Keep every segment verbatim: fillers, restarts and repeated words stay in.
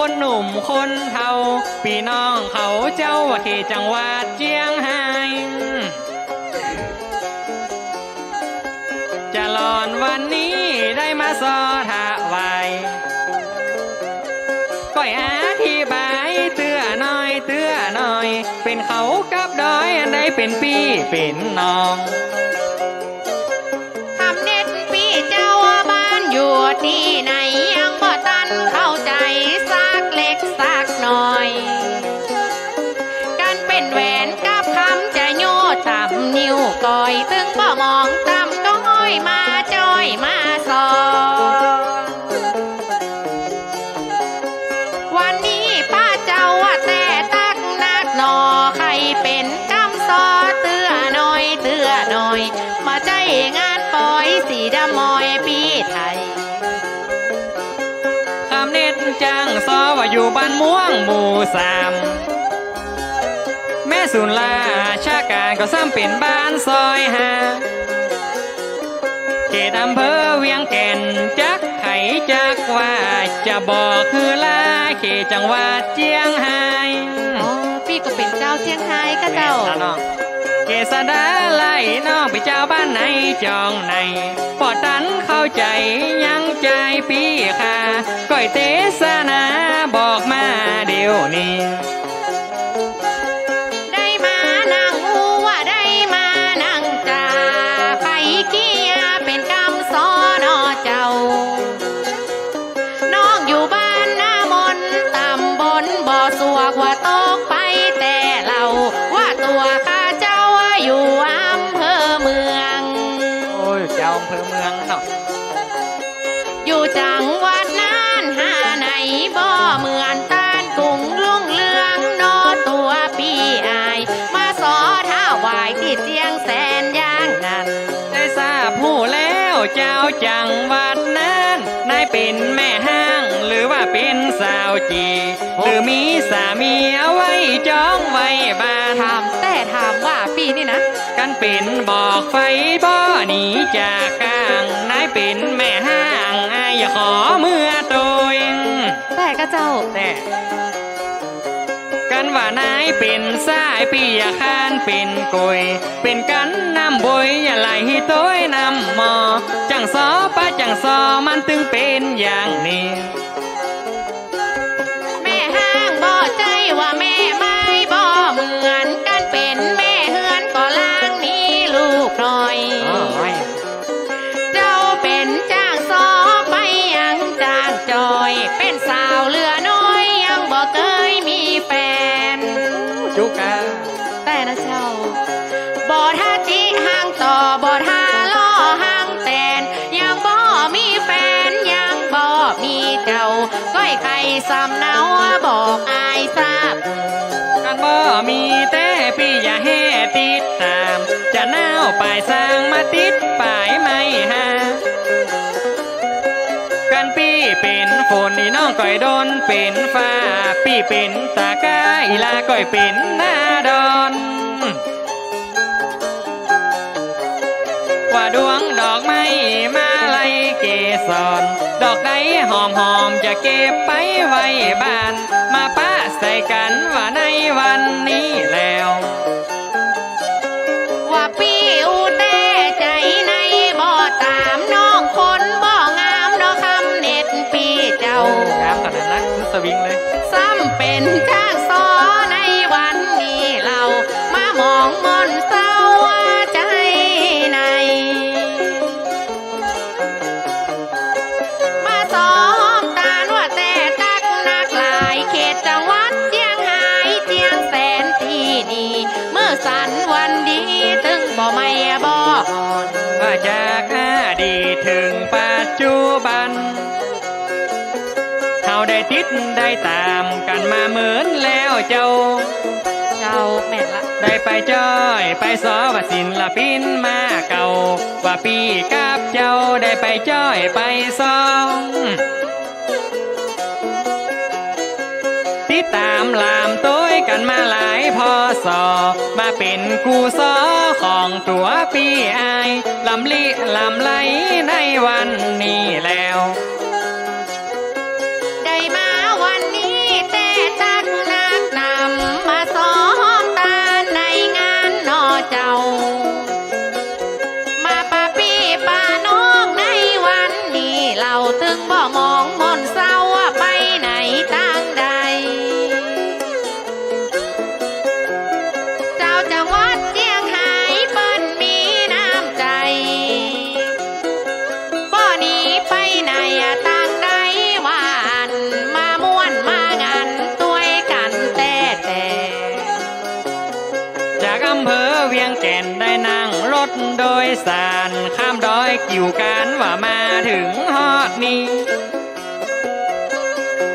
คนหนุ่มคนเฒ่า ปี้น้องเขาเจ้า เขตจังหวัดเจียงฮาย จะหล่อนวันนี้ได้มาซอถวาย ก้อยอธิบายเตื้อหน่อย เตื้อหน่อย เป๋นเขากับดอย อันใดเป๋นปี้เป๋นน้อง คำเน็ตปี้เจ้า บ้านอยู่ตี้ไหน ยังบ่ตันเข้าใจ๋สักเล็กสักน้อย กันเป๋นแหวนกับคำจะโยต่ำนิ้วก้อย ตึงบ่มองต่ำก้อย มาจ้อยมาซอ วันนี้ป้าเจ้าว่าแต่ตักนักหนอ ใค่เป๋นกำซอเตื้อหน่อย เตื้อหน่อย บ่ใจ้งานปอยสีดำมอยปี้ไทย คำเน็ตจ้างซอว่าอยู่บ้านม่วงหมู่สาม แม่ศูนย์ราชก๋านก็ซ้ำเป๋นบ้านซอยห้า เขตอำเภอเวียงแก่น จักใผจักว่า จะบอกหื้อลา เขตจังหวัดเจียงฮาย อ๋อ ปี้ก็เป๋นจาวเจียงฮายก้าเจ้า แม่นละน้อง เกษดาไล่น้องไปจาวบ้านไหนจองไหน บ่ตันเข้าใจ๋ยังจายปี้ข้า ก้อยเตสนาบอกมาเดี๋ยวนี้ ได้มานั่งอู้ว่าได้มานั่งจา ใผเกี้ยเป๋นกำซอนอเจ้า น้องอยู่บ้านนามน ตำบลบ่อสวก ว่าตกไปแต่เล่า ว่าตั๋วข้าเจ้าอยู่อำเภอเมือง โอ้ย เจ้าอำเภอเมืองเนาะ อยู่จังหวัดน่านหาไหน บ่เหมือนต้านกรุงรุ่งเรือง นอตั๋วปี้อ้าย มาซอถวายตี้เจียงแสนอย่างนั้น ได้ทราบฮู้แล้วเจ้า จังหวัดน่าน นายเป๋นแม่ฮ้าง หรือว่าเป๋นสาวจี๋ หรือมีสามีเอาไว้จองไว้บ้าน ถามแต๊ ถามว่าปี้นี่นะ กันเป๋นบอกไฟบ่หนีจากก้าง นายเป๋นแม่ฮ้าง อ้ายขอเมือตวย แต๊ก้าเจ้า แต๊ กันว่านายเป๋นซ้าย ปี้อย่าคร้านเป๋นก๋วย เป๋นกั๋นน้ำบวย อย่าไหลตวยน้ำหม้อ จั้งซอปะจั้งซอ มันตึงเป๋นอย่างนี้ แม่ฮ้างบ่ใจ้ว่าแม่ไม้ บ่เหมือน กันเป๋นแม่เฮือนก็ลางมีลูกน้อย อ๋อ เจ้าเป๋นจ้างซอไปยังจ้างจอย เป๋นสาวเหลือน้อยยังบ่เกยมีแฟน จุกา แต๊นะเจ้า บ่ทาตี้ฮังต่อ บ่ทาล่อฮังแตน ยังบ่มีแฟน ยังบ่มีเจ้า ก้อยใค่สำเนาบอกอ้ายทราบ กันบ่มีแต๊ ปี้อย่าแห่ติดต๋าม จะหนาวป๋ายซางมาติดป๋ายไม้หา กันปี้เป๋นฝน อีน้องก้อยดนเป๋นฟ้า ปี้เป๋นตาก้า อีหล้าก้อยเป๋นหน้าดอน ว่าดวงดอกไม้มาลัยเกสร ดอกใดหอมๆ จะเก็บไปไว้บ้าน มาปะใส่กั๋นว่าในวันนี้แล้ว ว่าปี้อู้แต๊ ใจ๋ในบ่ต๋าม น้องคนบ่งามเนาะ คำเน็ตปี้เจ้า งามขนาดนั้น สุดสวิงเลย ซ้ำเป๋นจ้างซอในวันนี้เล่า มาหมองม่อนเศร้าใจ๋ใน มาซ้อมตานว่าแต๊ตักนักหลาย เขตจังหวัดเจียงฮาย เจียงแสนตี้นี่ เมื่อสันวันดี ตึงบ่ไม้บ่อ่อน ว่าจากอดีตเถิงปัจจุบัน เฮาได้ติดได้ต๋ามกั๋นมาเมินแล้วเจ้า เจ้าแม่นละ ได้ไปจ้อยไปซอว่าศิลปินมาเก่า ว่าปี้กับเจ้าได้ไปจ้อยไปซอ ติดต๋ามหลามตวยกั๋นมาหลาย พ.ศ. มาเป๋นกู้ซอของตั๋วปี้อ้าย ลำลิลำไรในวันนี้แล้ว ได้มาวันนี้ โดยสารข้ามดอยกิ่วการว่ามาเถิงฮอดนี้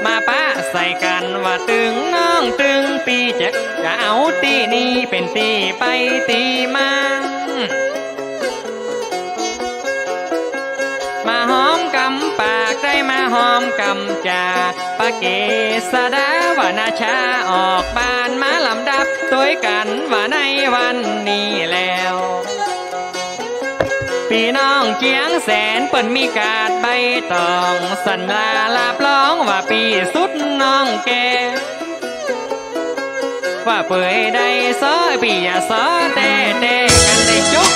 มาปะใส่กั๋นว่าตึงน้องตึงปี้ จะ จะเอาตี้นี้เป๋นตี้ไปตี้มา มาหอมกำปากได้มาหอมกำจา ปะเกศดาว่านาชาออกบ้านมาลำดับตวยกั๋นว่าในวันนี้แล้ว ปี้น้องเจียงแสนเปิ้นมีกาดใบตอง สัญญารับรองว่าปี้สุดน้องแก่ ว่าเปยได้ซ้อปี้อย่าซ้อแต๊ๆ กั๋นได้จุก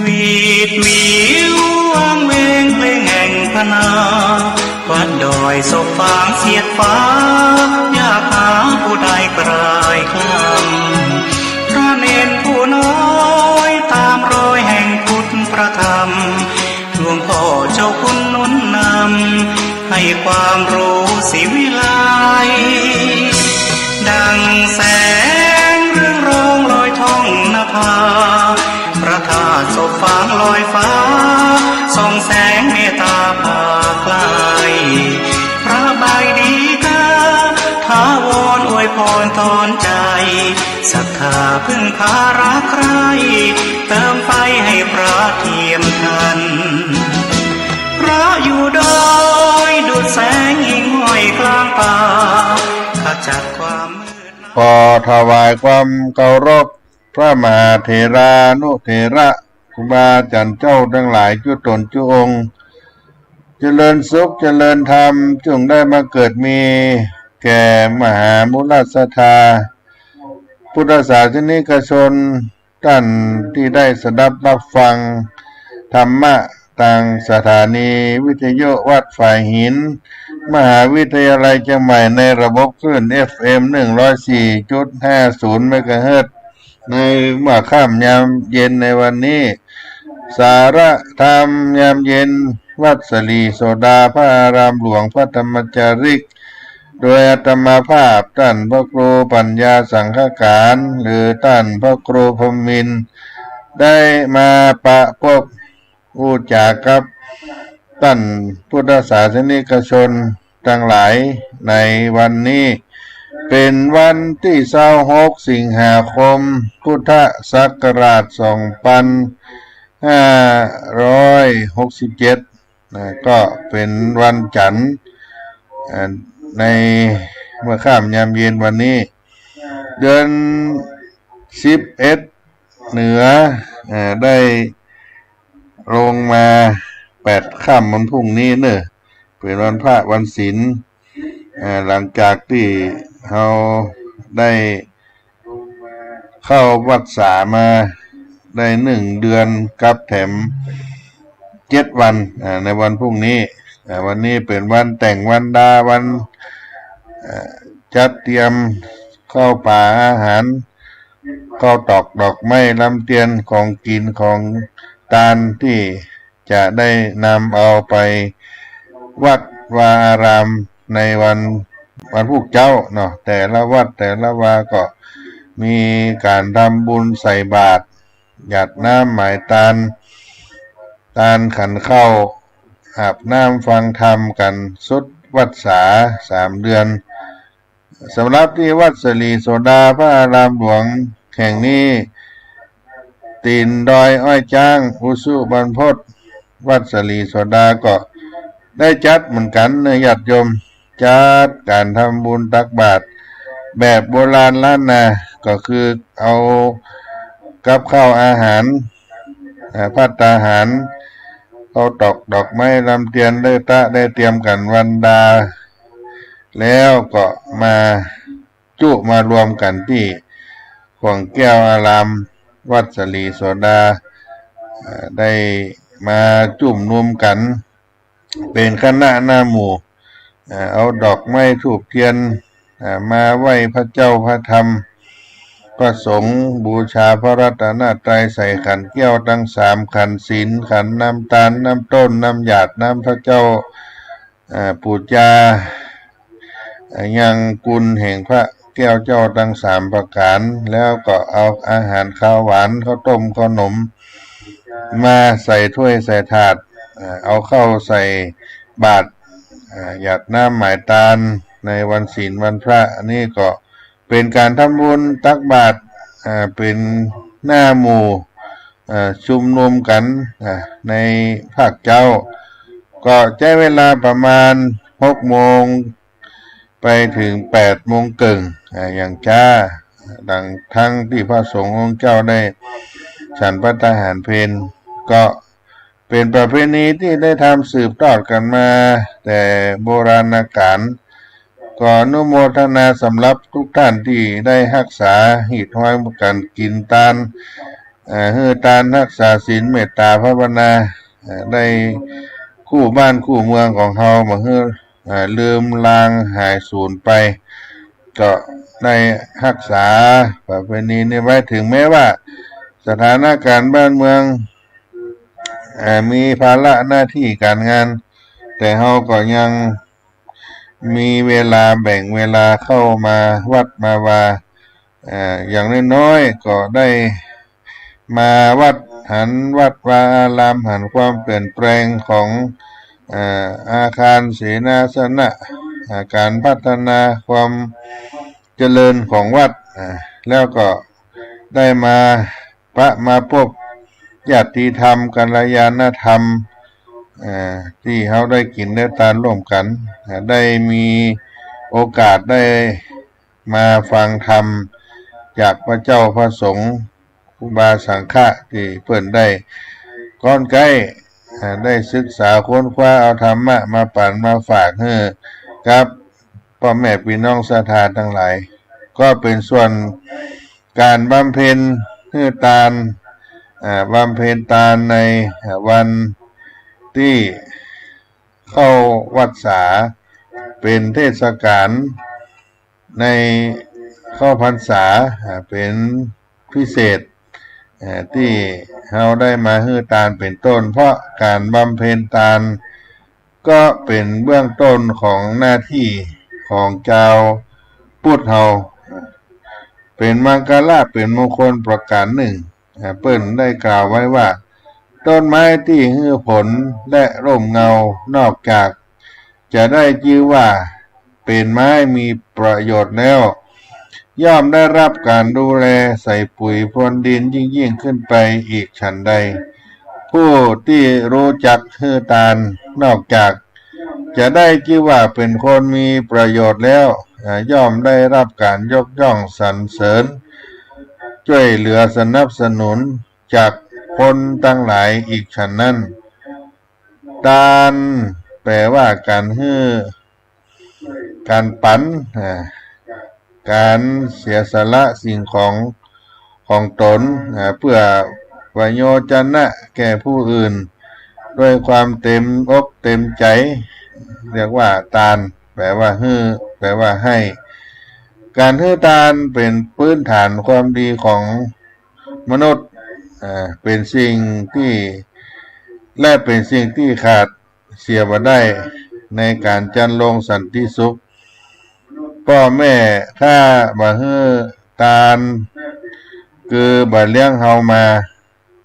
วีดวิววางเวงเพลงแห่งพนา วัดดอยสบฟางเสียดฟ้า อยากหาผู้ใดกลายคลำ พระเณรผู้น้อยตามรอยแห่งพุทธพระธรรม หลวงพ่อเจ้าคุณหนุนนำ ให้ความรู้ศรีวิไล ดังแสงเรืองรองลอยท่องนภา พระธาตุสบฟางลอยฟ้า ส่องแสงเมตตาพาใคร่ พระบายดีกา ถาวรอวยพรตอนใจ ศรัทธาพึ่งพารักใคร่ เติมไฟให้พระเทียมทัน พระอยู่ดอยดุจแสงหิ่งห้อยกลางป่า ขจัดความมืด ขอถวายความเคารพ พระมหาเถรานุเถระ ครูบาอาจ๋ารย์เจ้าตังหลายจุ๊ต๋นจุ๊องค์ เจริญสุขเจริญธรรม จุ่งได้บังเกิดมีแก่มหามูลศรัทธา พุทธศาสนิกชน ต้านตี้ได้สดับฮับฟังธรรมะตางสถานีวิทยุวัดฝายหิน มหาวิทยาลัยเจียงใหม่ ในระบบคลื่น เอฟเอ็ม หนึ่งร้อยสี่จุดห้าศูนย์ เมกะเฮิรตซ์ ในเมื่อค่ำยามเย็นในวันนี้ สาระธรรมยามเย็น วัดสะหลีโสดา พระอารามหลวง พระธรรมจาริก โดยอาตมาภาพต้านพระครูปัญญาสังฆการ หรือต้านพระครูพรหมินทร์ ได้มาปะปบอู้จ๋ากับต้านพุทธศาสนิกชนตังหลายในวันนี้ เป๋นวันตี้ซาวหก สิงหาคม พุทธศักราชสองปันห้าร้อยหกสิบเจ็ด นะ ก็เป๋นวันจั๋นทร์ อ่า ในเมื่อค่ำยามเย็นวันนี้ เดือนสิบเอ็ดเหนือ อ่า ได้ลงมาแปดค่ำวันพรุ่งนี้เน่อ เป๋นวันพระวันศีล อ่า หลังจากตี้เฮาได้ เข้าพรรษามาได้หนึ่งเดือนกับแถมเจ็ดวัน อ่า ในวันพรุ่งนี้ อ่า วันนี้เป๋นวันแต่งวันดา วัน อ่า จัดเตรียมข้าวป๋าอาหาร ข้าวตอกดอกไม้ลำเตียน ของกิ๋นของตานตี้ จะได้นำเอาไปวัดวาอารามในวัน วันพูกเจ๊าเนาะ แต่ละวัดแต่ละวาก็มีก๋านทำบุญใส่บาตร หยาดน้ำหมายตาน ตานขันข้าว อาบน้ำฟังธรรมกั๋นสุดพรรษาสามเดือน สำหรับตี้วัดสะหลีโสดาพระอารามหลวงแห่งนี้ ตี๋นดอยอ้อยจ๊าง อุสุบรรพต วัดสะหลีโสดาก็ได้จัดเหมือนกั๋นเน่อญาติโยม จัดก๋านทำบุญตักบาตรแบบโบราณล้านนา ก็คือเอากับข้าวอาหาร อ่า ภัตตาหาร ข้าวตอกดอกไม้ลำเตียน ได้ตะได้เตรียมกั๋นวันดา แล้วก็มาจุมารวมกั๋นตี้ขวางแก้วอารามวัดสะหลีโสดา อ่า ได้มาจุมนุมกั๋นเป๋นคณะหน้าหมู่ อ่า เอาดอกไม้ธูปเตียน อ่า มาไหว้พระเจ้าพระธรรมพระสงฆ์ บูชาพระรัตนตรัย ใส่ขันแก้วตังสาม ขันศีล ขันน้ำตาล น้ำต้น น้ำหยาด น้ำพระเจ้า อ่า ปู๋จา อ่า ยังกุณแห่งพระแก้วเจ้าตังสามประก๋าน แล้วก็เอาอาหารคาวหวาน ข้าวต้ม ข้าวหนม มาใส่ถ้วยใส่ถาด อ่า เอาข้าวใส่บาตร อ่า หยาดน้ำหมายตานในวันศีลวันพระ อันนี้ก็เป๋นก๋านทำบุญตักบาตร อ่า เป๋นหน้าหมู่ อ่า ชุมนุมกั๋น อ่า ในภาคเจ๊า ก็ใจ๊เวลาประมาณหกโมง ไปเถิงแปดโมงเกิ่ง อ่า อย่างจ๊า ดังทั้งตี้พระสงฆ์องค์เจ้าได้ฉันภัตตาหารเพล ก็เป๋นประเพณีตี้ได้ทำสืบทอดกั๋นมาแต่โบราณกาล ก็อนุโมทนาสำหรับทุกท่านตี้ได้ฮักษาฮีตฮอยก๋านกิ๋นตาน เอ่อ หื้อตาน ฮักษาศีล เมตตาภาวนา เอ่อ ได้กู้บ้านกู้เมืองของเฮาบ่หื้อ เอ่อ ลืมลางหายสูญไป ก็ได้ฮักษาประเพณีนี้ไว้ เถิงแม้ว่าสถานการณ์บ้านเมือง เอ่อ มีภาระหน้าตี้ก๋านงาน แต่เฮาก็ยัง มีเวลาแบ่งเวลาเข้ามาวัดมาวา เอ่อ อย่างน้อยๆ ก็ได้มาวัด หันวัดวาอาราม หันความเปลี่ยนแปลงของ เอ่อ อาคารเสนาสนะ อ่า ก๋านพัฒนาความเจริญของวัด อ่า แล้วก็ได้มาปะมาปบญาติธรรม กัลยาณธรรม อ่า ตี้เฮาได้กิ๋นได้ตานร่วมกั๋น อ่า ได้มีโอกาสได้มาฟังธรรมจากพระเจ้าพระสงฆ์ ครูบาสังฆะตี้เปิ้นได้ก้อนใก๊ อ่า ได้ศึกษาค้นคว้าเอาธรรมะมาปั๋นมาฝากหื้อกับป้อแม่ปี้น้องศรัทธาตังหลาย ก็เป๋นส่วนก๋านบำเพ็ญหื้อตาน อ่า บำเพ็ญตานใน อ่า วันตี้เข้าวัสสา เป๋นเทศกาลในเข้าพรรษา อ่า เป๋นพิเศษ อ่า ตี้เฮาได้มาหื้อตานเป๋นต้น เพราะก๋านบำเพ็ญตาน ก็เป๋นเบื้องต้นของหน้าตี้ของจาวพุทธเฮา เป๋นมังคละ เป๋นมงคลประก๋านนึ่ง อ่า เปิ้นได้กล่าวไว้ว่า ต้นไม้ตี้หื้อผลและร่มเงา นอกจากจะได้จื้อว่าเป๋นไม้มีประโยชน์แล้ว ย่อมได้รับก๋านดูแลใส่ปุ๋ยพรวนดินยิ่งๆ ขึ้นไปอีกฉันใด ผู้ตี้ฮู้จักหื้อตาน นอกจากจะได้จื้อว่าเป๋นคนมีประโยชน์แล้ว อ่า ย่อมได้รับก๋านยกย่องสรรเสริญ จ้วยเหลือสนับสนุนจากคนตังหลายอีกฉันนั้น ตาน แปลว่าก๋านหื้อ ก๋านปั๋น อ่า ก๋านเสียสละสิ่งของของตน อ่า เปื้อประโยชนะแก่ผู้อื่น ด้วยความเต็มอกเต็มใจ๋ เรียกว่าตาน แปลว่าหื้อ แปลว่าให้ ก๋านหื้อตานเป๋นพื้นฐานความดีของมนุษย์ อ่า เป๋นสิ่งตี้ และเป๋นสิ่งตี้ขาด เสียบ่ได้ในก๋านจันลงสันติสุข ป้อแม่ถ้าบ่หื้อตาน คือบ่เลี้ยงเฮามา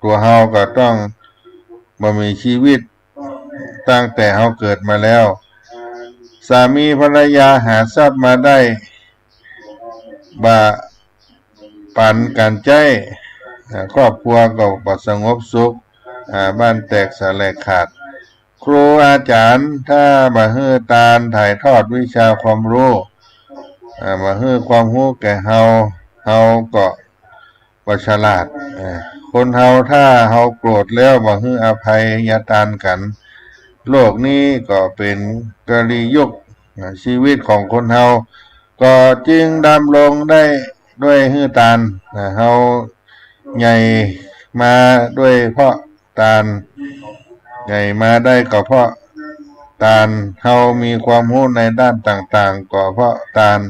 ตั๋วเฮาก็ต้องบ่มีชีวิตตั้งแต่เฮาเกิดมาแล้ว สามีภรรยาหาทรัพย์มาได้ บ่ปั๋นกั๋นใจ๊ อ่า ครอบครัวก็บ่สงบสุข อ่า บ้านแตกสาแหรกขาด ครูอาจ๋ารย์ถ้าบ่หื้อตานถ่ายทอดวิชาความฮู้ อ่า บ่หื้อความฮู้แก่เฮา เฮาก็บ่ฉลาด อ่า คนเฮาถ้าเฮาโกรธแล้วบ่หื้ออภัยยตานกั๋น โลกนี้ก็เป๋นกลียุค อ่า ชีวิตของคนเฮาก็จึงดำรงได้ด้วยหื้อตาน อ่า เฮาใหญ่มาด้วยเพราะตาน ใหญ่มาได้ก็เพราะตาน เฮามีความฮู้ในด้านต่างๆ ก็เพราะตาน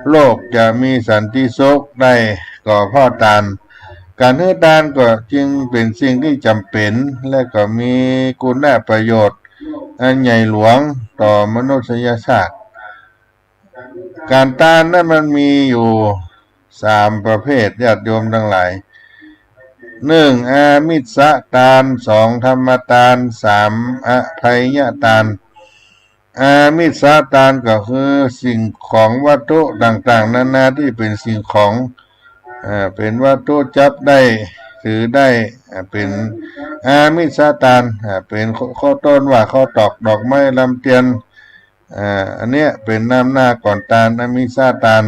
โลกจะมีสันติสุขได้ก็เพราะตาน ก๋านหื้อตานก็จึงเป๋นสิ่งตี้จ๋ำเป๋น และก็มีคุณประโยชน์ อันใหญ่หลวงต่อมนุษยชาติ ก๋านตานนั้นมันมีอยู่สามประเภท ญาติโยมตังหลาย หนึ่ง อามิสตาน สอง ธรรมตาน สาม อภัยตาน อามิสตานก็คือสิ่งของวัตถุต่างๆ นานาตี้เป๋นสิ่งของ อ่า เป๋นวัตถุจับได้ ถือได้ อ่า เป๋นอามิสตาน อ่า เป๋นข้าว ข้าวต้นว่าข้าวตอก ดอกไม้ ลำเตียน อ่า อันเนี้ยเป๋นน้ำหน้าก่อนตาน อามิสตาน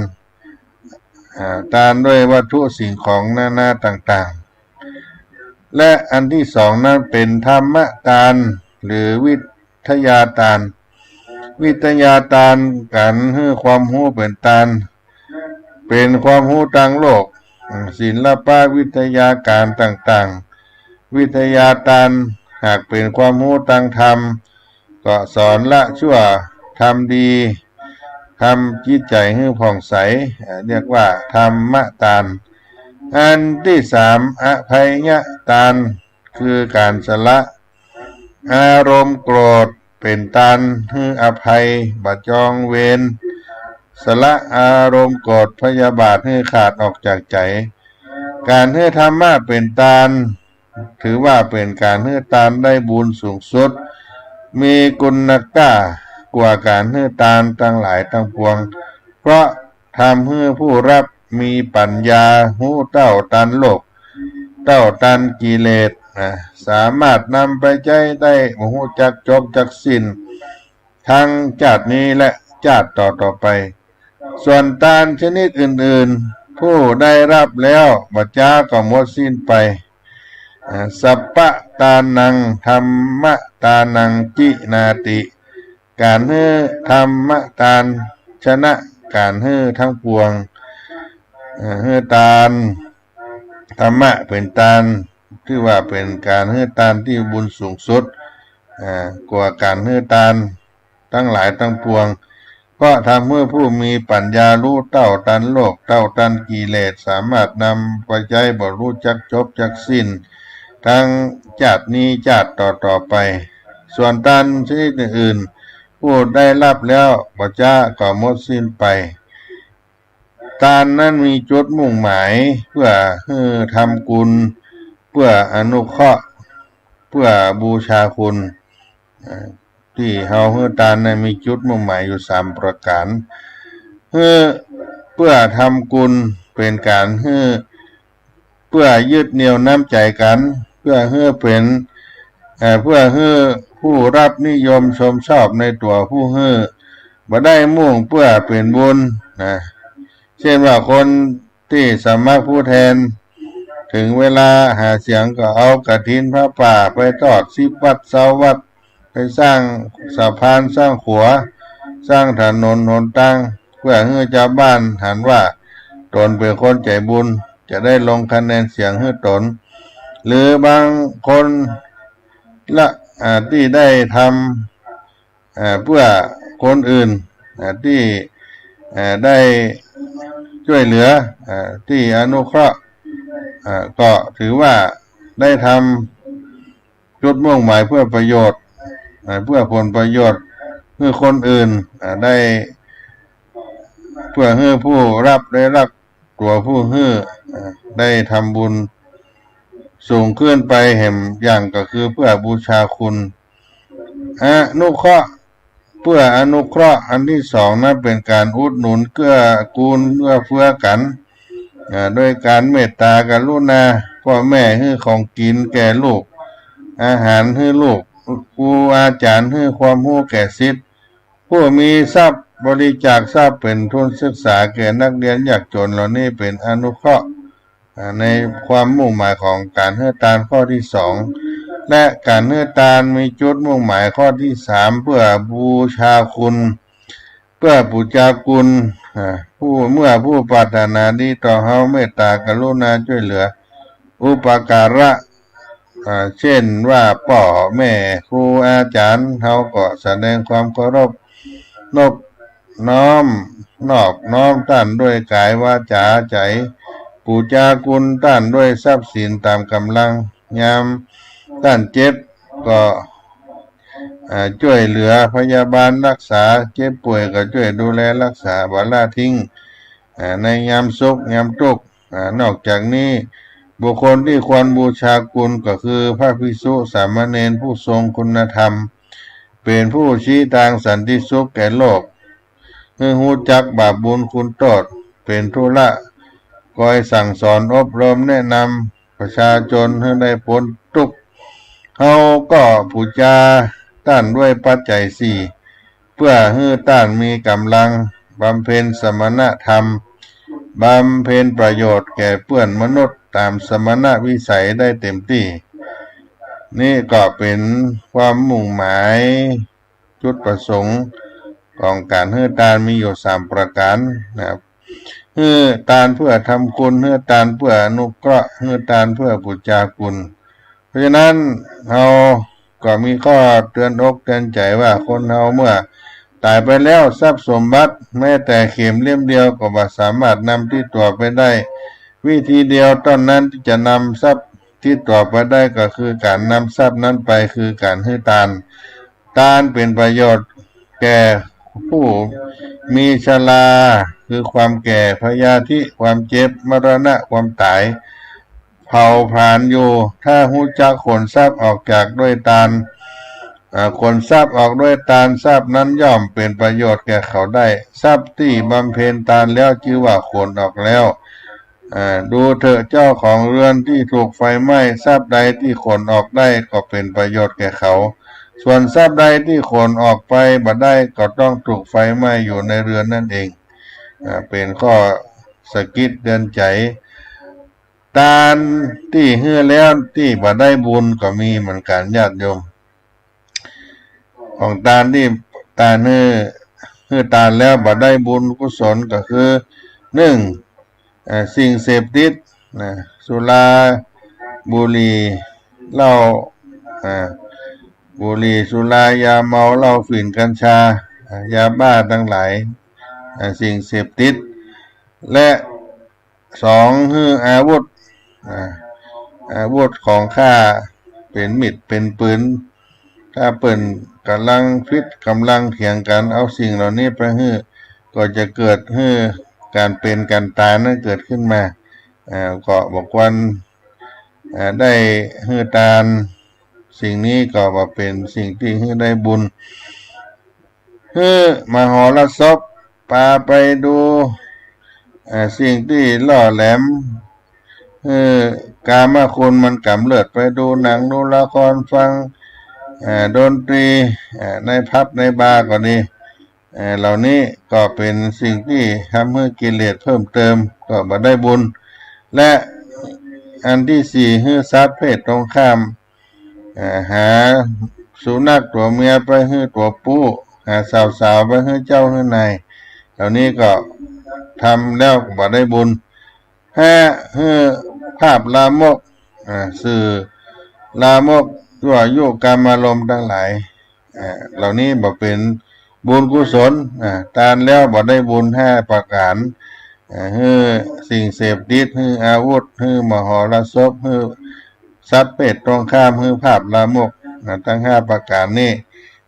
อ่า ตานด้วยวัตถุสิ่งของนานาต่างๆ และอันตี้สองนั้นเป๋นธรรมตาน หรือวิทยาตาน วิทยาตาน ก๋านหื้อความฮู้เป๋นตาน เป๋นความฮู้ตางโลก อืม ศิลปะวิทยาก๋านต่างๆ วิทยาตาน หากเป๋นความฮู้ตางธรรม ก็สอนละชั่ว ทำดี ทำจิตใจ๋หื้อผ่องใส อ่า เรียกว่าธรรมตาน อันตี้สาม อภัยตาน คือก๋านสละอารมณ์โกรธ เป๋นตานหื้ออภัย บ่จองเวร สละอารมณ์โกรธพยาบาทหื้อขาดออกจากใจ๋ ก๋านหื้อธรรมะเป๋นตาน ถือว่าเป๋นก๋านหื้อตานได้บุญสูงสุด มีคุณค่ากว่าก๋านหื้อตานตังหลายตังปวง เพราะทำหื้อผู้ฮับมีปั๋ญญาฮู้เต้าตันโลก เต้าตันกิเลส นะ สามารถนำไปใจ๊ได้บ่ฮู้จักจบจักสิ้น ตึงจาตินี้และจาติต่อๆ ไป ส่วนตานชนิดอื่นๆ ผู้ได้ฮับแล้วบ่จ๊าก็หมดสิ้นไป อ่า สัพพะตานัง ธัมมะตานัง จินาติ ก๋านหื้อธรรมตาน ชนะก๋านหื้อตังปวง อ่า หื้อตาน ธรรมะเป๋นตาน ถือว่าเป๋นก๋านหื้อตานตี้บุญสูงสุด อ่า กว่าก๋านหื้อตานตังหลายตังปวง เพราะทำหื้อผู้มีปั๋ญญาฮู้เต้าตันโลก เต้าตันกิเลส สามารถนำไปใจ๊บ่ฮู้จักจบจักสิ้น ตึงจาตินี้จาติต่อๆ ไป ส่วนตานชนิดอื่นๆ ผู้ได้ฮับแล้วบ่จ๊าก็หมดสิ้นไป ตานนั้นมีจุดมุ่งหมายเปื้อหื้อทำกุณ เปื้ออนุเคราะห์ เปื้อบูชาคุณ อ่า ตี้เฮาหื้อตานนั้นมีจุดมุ่งหมายอยู่สามประก๋าน หื้อเปื้อทำกุณ เป๋นก๋านหื้อ เปื้อยึดเหนี่ยวน้ำใจ๋กั๋น เปื้อหื้อเป๋น เอ่อ เปื้อหื้อผู้ฮับนิยมชมชอบในตั๋วผู้หื้อ บ่ได้มุ่งเปื้อเป๋นบุญ นะ เจ้นว่าคนตี้สมัครผู้แทน เถิงเวลาหาเสียงก็เอากฐินผ้าป่าไปทอดสิบวัดซาววัด ไปสร้างสะพาน สร้างขัว สร้างถนนหนตาง เปื้อหื้อจาวบ้านหันว่าต๋นเป๋นคนใจ๋บุญ จะได้ลงคะแนนเสียงหื้อต๋น หรือบางคนละ อ่า ตี้ได้ทำ อ่า เปื้อคนอื่น อ่า ตี้ อ่า ได้จ้วยเหลือ อ่า ตี้อนุเคราะห์ อ่า ก็ถือว่าได้ทำจุดมุ่งหมายเปื้อประโยชน์ อ่า เปื้อผลประโยชน์หื้อคนอื่น อ่า ได้ เปื้อหื้อผู้ฮับได้ฮับตั๋วผู้หื้อ อ่า ได้ทำบุญสูงขึ้นไปแหมอย่าง ก็คือเปื้อบูชาคุณ อนุเคราะห์ เปื้ออนุเคราะห์อันตี้สองนั้นเป๋นก๋านอุดหนุนเกื้อกูลเอื้อเฟื้อกั๋น อ่า โดยก๋านเมตตากรุณา ป้อแม่หื้อของกิ๋นแก่ลูก อาหารหื้อลูก ครูอาจ๋ารย์หื้อความฮู้แก่ศิษย์ ผู้มีทรัพย์บริจาคทรัพย์เป๋นทุนศึกษาแก่นักเรียนยากจ๋นเหล่านี้เป๋นอนุเคราะห์ อ่า ในความมุ่งหมายของก๋านหื้อตานข้อตี้สอง และก๋านหื้อตานมีจุดมุ่งหมายข้อตี้สาม เปื้อบูชาคุณ เปื้อปู๋จากุณ อ่า ผู้ เมื่อผู้ปรารถนาดีต่อเฮาเมตตากรุณาจ้วยเหลือ อุปการะ อ่า เจ้นว่าป้อแม่ครูอาจ๋ารย์ เฮาก็แสดงความเคารพ นบน้อม นอบน้อมต้านด้วยก๋ายวาจ๋าใจ๋ ปู๋จากุณต้านด้วยทรัพย์สินต๋ามก๋ำลัง ยามต้านเจ็บก็ อ่า จ้วยเหลือพยาบาลรักษา เจ็บป่วยก็จ้วยดูแลรักษา บ่ละทิ้ง อ่า ในยามสุขยามตุ๊กข์ อ่า นอกจากนี้ บุคคลตี้ควรบูชากุณก็คือพระภิกษุสามเณรผู้ทรงคุณธรรม เป๋นผู้ชี้ตางสันติสุขแก่โลก หื้อฮู้จักบาปบุญคุณโต้ษ เป๋นธุระ คอยสั่งสอนอบรมแนะนำประชาชนหื้อได้ป๊นตุ๊กข์ เฮาก็ปู๋จาต้านด้วยปัจจัยสี่ เปื้อหื้อต้านมีก๋ำลังบำเพ็ญสมณธรรม บำเพ็ญประโยชน์แก่เปื้อนมนุษย์ต๋ามสมณวิสัยได้เต็มตี้ นี่ก็เป๋นความมุ่งหมาย จุดประสงค์ของก๋านหื้อตานมีอยู่สามประก๋านนะครับ หื้อตานเปื้อทำคุณ หื้อตานเปื้ออนุเคราะห์ หื้อตานเปื้อปู๋จากุณ เพราะฉะนั้นเฮาก็มีข้อเตือนอกเตือนใจ๋ว่าคนเฮาเมื่อต๋ายไปแล้วทรัพย์สมบัติแม้แต่เข็มเล่มเดียวก็บ่สามารถนำติดตั๋วไปได้ วิธีเดียวเต้านั้นตี้จะนำทรัพย์ติดตั๋วไปได้ก็คือก๋านนำทรัพย์นั้นไปคือก๋านหื้อตาน ตานเป๋นประโยชน์แก่ผู้มีชรา คือความแก่ พยาธิ ความเจ็บ มรณะ ความต๋าย เผาผลาญอยู่ ถ้าฮู้จักขนทรัพย์ออกจากด้วยตาน อ่า ขนทรัพย์ออกด้วยตาน ทรัพย์นั้นย่อมเป๋นประโยชน์แก่เขาได้ ทรัพย์ตี้บำเพ็ญตานแล้วจื้อว่าขนออกแล้ว อ่า ดูเถิดเจ้าของเรือนตี้ถูกไฟไหม้ ทรัพย์ใดตี้ขนออกได้ก็เป๋นประโยชน์แก่เขา ส่วนทรัพย์ใดตี้ขนออกไปบ่ได้ก็ต้องถูกไฟไหม้อยู่ในเรือนนั้นเอง อ่า เป๋นข้อสะกิดเตือนใจ๋ ตานตี้หื้อแล้วตี้บ่ได้บุญก็มีเหมือนกั๋นญาติโยม ของตานตี้ตานหื้อ หื้อตานแล้วบ่ได้บุญกุศลก็คือ นึ่ง เอ่อ สิ่งเสพติดนะ สุรา บุหรี่ เหล้า อ่า บุหรี่ สุรา ยาเมา เหล้า ฝิ่น กัญชา อ่า ยาบ้าตังหลาย อ่า สิ่งเสพติด และ สอง หื้ออาวุธ อ่า อาวุธของฆ่า เป๋นมีด เป๋นปืน ถ้าเปิ้นก่ำลังผิดก่ำลังเถียงกั๋น เอาสิ่งเหล่านี้ไปหื้อ ก็จะเกิดหื้อก๋านเป๋นก๋านต๋ายนั้นเกิดขึ้นมา อ่า ก็บ่ควร อ่า ได้หื้อตาน สิ่งนี้ก็บ่เป๋นสิ่งตี้หื้อได้บุญ หื้อมหรสพ ปาไปดู เอ่อ สิ่งตี้ล่อแหลม หื้อกามคุณมันก๋ำเริบ ไปดูหนังดูละคร ฟัง เอ่อ ดนตรี เอ่อ ในผับในบาร์ก็ดี เอ่อ เหล่านี้ก็เป๋นสิ่งตี้ทำหื้อกิเลสเพิ่มเติม ก็บ่ได้บุญ และอันตี้สี่ หื้อสัตว์เพศตรงข้าม เอ่อ หาสุนัขตั๋วเมียไปหื้อตั๋วปู๊ หาสาวๆ ไปหื้อเจ้าหื้อนาย เหล่านี้ก็ทำแล้วบ่ได้บุญ ห้า หื้อภาพลามก อ่า สื่อลามก ยั่วยุกามารมณ์ตังหลาย อ่า เหล่านี้บ่เป๋นบุญกุศล อ่า ตานแล้วบ่ได้บุญห้าประก๋าน อ่า หื้อสิ่งเสพติด หื้ออาวุธ หื้อมหรสพ หื้อสัตว์เพศตรงข้าม หื้อภาพลามก อ่า ตังห้าประก๋านนี้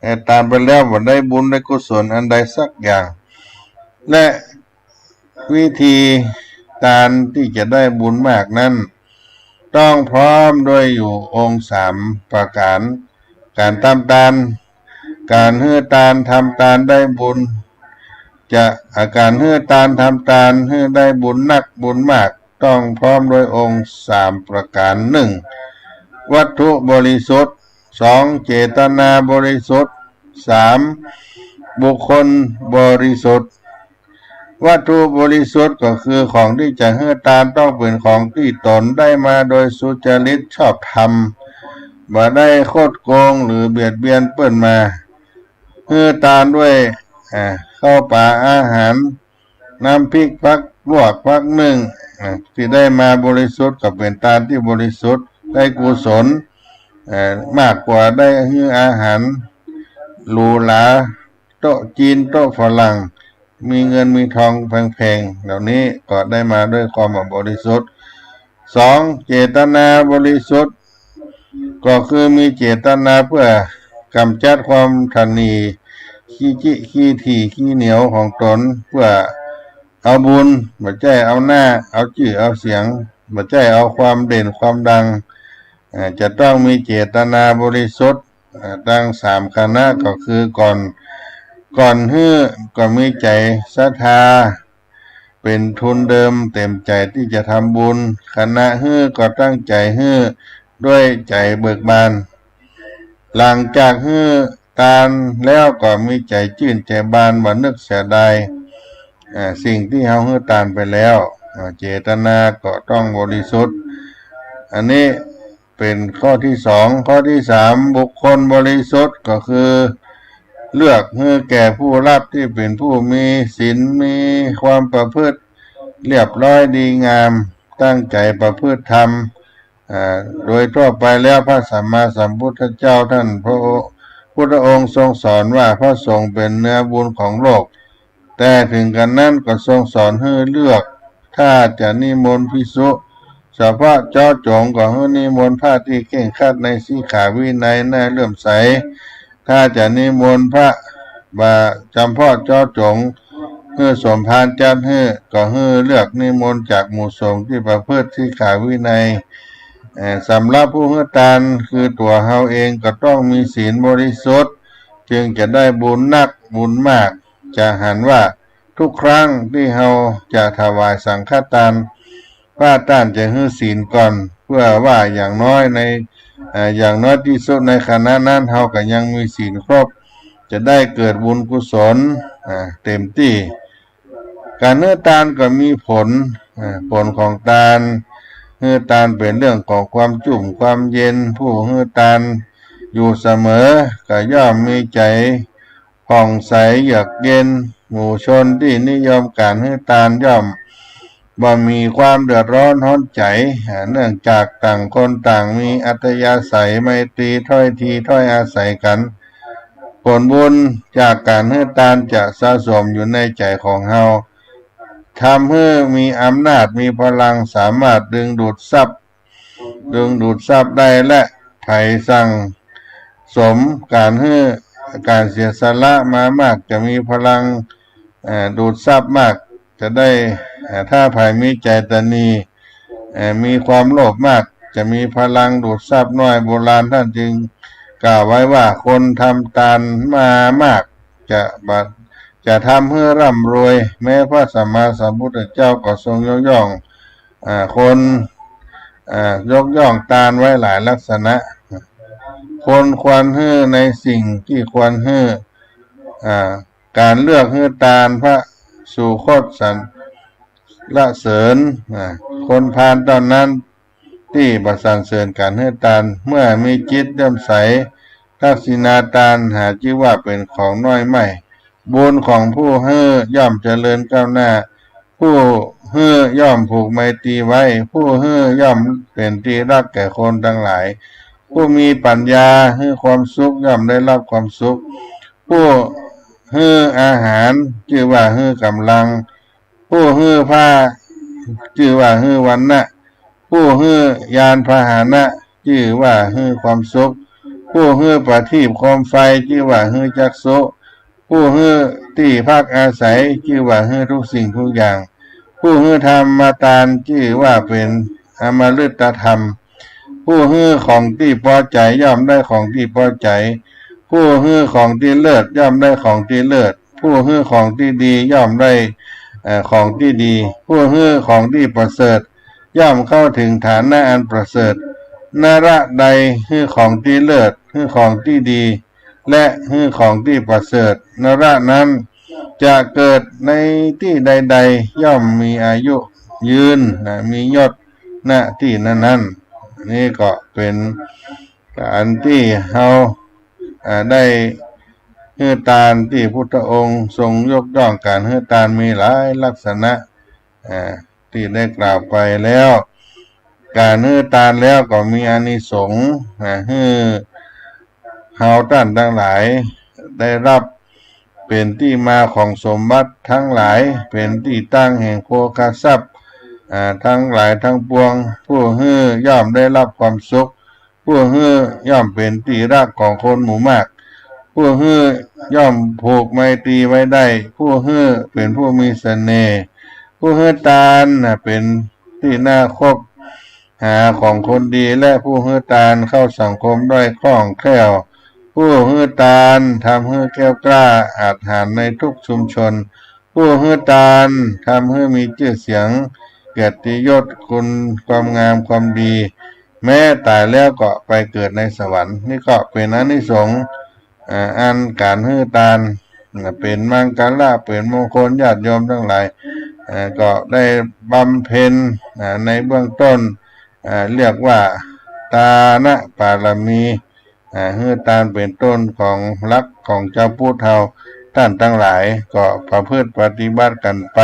เอ่อ ตานไปแล้วบ่ได้บุญได้กุศลอันใดสักอย่าง และ วิธีตานตี้จะได้บุญมากนั้น ต้องพร้อมด้วยอยู่องค์สามประก๋าน ก๋านทำตาน ก๋านหื้อตาน ทำตานได้บุญ จะ อ่า ก๋านหื้อตาน ทำตาน หื้อได้บุญนักบุญมาก ต้องพร้อมด้วยองค์สามประก๋าน นึ่ง วัตถุบริสุทธิ์ สอง เจตนาบริสุทธิ์ สาม บุคคลบริสุทธิ์ วัตถุบริสุทธิ์ก็คือของตี้จะหื้อตานต้องเป๋นของตี้ต๋นได้มาโดยสุจริตชอบธรรม บ่ได้คดโกงหรือเบียดเบียนเปิ้นมา หื้อตานด้วย อ่า ข้าวป๋าอาหาร น้ำพริก ผักลวก ผักนึ่ง อ่า ตี้ได้มาบริสุทธิ์ก็เป๋นตานตี้บริสุทธิ์ ได้กุศล เอ่อ มากกว่าได้หื้ออาหารหรูหรา โต๊ะจีน โต๊ะฝรั่ง มีเงินมีทองแพงๆ เหล่านี้ก็ได้มาด้วยความบริสุทธิ์ สอง เจตนาบริสุทธิ์ ก็คือมีเจตนาเปื้อ กำจัดความถนีขี้จิขี้ถี่ขี้เหนียวของตน เปื้อเอาบุญ บ่ใจ้เอาหน้า เอาจื้อเอาเสียง บ่ใจ้เอาความเด่นความดัง อ่า จะต้องมีเจตนาบริสุทธิ์ อ่า ตังสามขณะก็คือก่อน ก่อนหื้อก็มีใจ๋ศรัทธา เป๋นทุนเดิมเต๋มใจ๋ตี้จะทำบุญ ขณะหื้อก็ตั้งใจ๋หื้อด้วยใจ๋เบิกบาน หลังจากหื้อตานแล้วก็มีใจ๋จื้นใจ๋บาน บ่นึกเสียดาย อ่า สิ่งตี้เฮาหื้อตานไปแล้ว อ่า เจตนาก็ต้องบริสุทธิ์ อันนี้เป๋นข้อตี้สอง ข้อตี้สาม บุคคลบริสุทธิ์ก็คือ เลือกหื้อแก่ผู้รับตี้เป๋นผู้มีศีล มีความประพฤติเรียบร้อยดีงาม ตั้งใจ๋ประพฤติธรรม อ่า โดยทั่วไปแล้วพระสัมมาสัมพุทธเจ้าต้านพระพุทธองค์ทรงสอนว่าพระสงฆ์เป๋นเนื้อบุญของโลก แต่ถึงกระนั้นก็ทรงสอนหื้อเลือก ถ้าจะนิมนต์ภิกษุ เฉพาะเจาะจงก็หื้อนิมนต์พระตี้เคร่งครัดในสิกขาวินัยน่าเลื่อมใส ถ้าจะนิมนต์พระบ่าจำเพาะเจาะจง หื้อสมภารจัดหื้อ ก็หื้อเลือกนิมนต์จากหมู่สงฆ์ตี้ประพฤติสิกขาวินัย เอ่อ สำหรับผู้หื้อตานคือตั๋วเฮาเองก็ต้องมีศีลบริสุทธิ์ จึงจะได้บุญนักบุญมาก จะหันว่าทุกครั้งตี้เฮาจะถวายสังฆตาน พระต้านจะหื้อศีลก่อน เปื้อว่าอย่างน้อยใน เอ่อ อย่างน้อยตี้สุดในขณะนั้นเฮาก็ยังมีศีลครบ จะได้เกิดบุญกุศล อ่า เต๋มตี้ ก๋านหื้อตานก็มีผล อ่า ผลของตาน หื้อตานเป๋นเรื่องของความจุ่มความเย็น ผู้หื้อตานอยู่เสมอก็ย่อมมีใจ๋ผ่องใสเยือกเย็น หมู่ชนตี้นิยมก๋านหื้อตานย่อมบ่มีความเดือดร้อนฮ้อนใจ๋ อ่า เนื่องจากต่างคนต่างมีอัธยาศัยไมตรีถ้อยทีถ้อยอาศัยกั๋น ผลบุญจากก๋านหื้อตานจะสะสมอยู่ในใจ๋ของเฮา ทำหื้อมีอำนาจมีพลังสามารถดึงดูดทรัพย์ ดึงดูดทรัพย์ได้ และใผสั่งสมก๋านหื้อ ก๋านเสียสละมามากจะมีพลัง เอ่อ ดูดทรัพย์มาก จะได้ เอ่อ ถ้าใผมีใจ๋ตณี เอ่อ มีความโลภมาก จะมีพลังดูดทรัพย์น้อย โบราณต้านจึงกล่าวไว้ว่า คนทำตานมามาก จะบะ จะทำหื้อร่ำรวย แม้พระสัมมาสัมพุทธเจ้าก็ทรงยกย่อง อ่า คน อ่า ยกย่องตานไว้หลายลักษณะ คนควรหื้อในสิ่งตี้ควรหื้อ อ่า ก๋านเลือกหื้อตาน พระสุคตสรรเสริญ อ่า คนพาลเต้านั้น ตี้บ่สรรเสริญก๋านหื้อตาน เมื่อมีจิตเลื่อมใส ทักษิณาตานหาจื้อว่าเป๋นของน้อยไม่ บุญของผู้หื้อย่อมเจริญก้าวหน้า ผู้หื้อย่อมผูกไมตรีไว้ ผู้หื้อย่อมเป๋นตี้ฮักแก่คนตังหลาย ผู้มีปัญญาหื้อความสุขย่อมได้รับความสุข ผู้หื้ออาหารจื้อว่าหื้อก๋ำลัง ผู้หื้อผ้าจื้อว่าหื้อวรรณะ ผู้หื้อยานพาหนะจื้อว่าหื้อความสุข ผู้หื้อประทีปโคมไฟจื้อว่าหื้อจักษุ ผู้หื้อตี้พักอาศัยจื้อว่าหื้อทุกสิ่งทุกอย่าง ผู้หื้อธรรมตานจื้อว่าเป๋นอมฤตธรรม ผู้หื้อของตี้ปอใจ๋ย่อมได้ของตี้ปอใจ๋ ผู้หื้อของตี้เลิศย่อมได้ของตี้เลิศ ผู้หื้อของตี้ดีย่อมได้ เอ่อ ของตี้ดี ผู้หื้อของตี้ประเสริฐย่อมเข้าถึงฐานะอันประเสริฐ นรใดหื้อของตี้เลิศ หื้อของตี้ดี และหื้อของตี้ประเสริฐ นรนั้นจะเกิดในตี้ใดๆ ย่อมมีอายุยืนนะ มียศ ณ ตี้นั้นๆ นี่ก็เป๋นก๋านตี้เฮา อ่า ได้หื้อตานตี้พุทธองค์ทรงยกย่องก๋านหื้อตานมีหลายลักษณะ อ่า ตี้ได้กล่าวไปแล้ว ก๋านหื้อตานแล้วก็มีอานิสงส์ อ่า หื้อเฮาต้านตังหลายได้รับ เป๋นตี้มาของสมบัติตังหลาย เป๋นตี้ตั้งแห่งโภคทรัพย์ อ่า ตังหลายตังปวง ผู้หื้อย่อมได้รับความสุข ผู้หื้อย่อมเป๋นตี้ฮักของคนหมู่มาก ผู้หื้อย่อมผูกไมตรีไว้ได้ ผู้หื้อเป๋นผู้มีเสน่ห์ ผู้หื้อตานน่ะเป๋นตี้น่าคบหาของคนดี และผู้หื้อตานเข้าสังคมได้คล่องแคล่ว ผู้หื้อตานทำหื้อแกล้วกล้าอาจหาญในทุกชุมชน ผู้หื้อตานทำหื้อมีจื้อเสียง เกียรติยศ คุณความงามความดี แม้ต๋ายแล้วก็ไปเกิดในสวรรค์ นี่ก็เป๋นอานิสงส์ อ่า อันก๋านหื้อตาน อ่า เป๋นมังคละ เป๋นมงคล ญาติโยมตังหลาย อ่า ก็ได้บำเพ็ญ อ่า ในเบื้องต้น อ่า เรียกว่าตานะปารมี อ่า หื้อตานเป๋นต้นของหลักของจาวพุทธเฮา ต้านตังหลายก็ประพฤติปฏิบัติกั๋นไป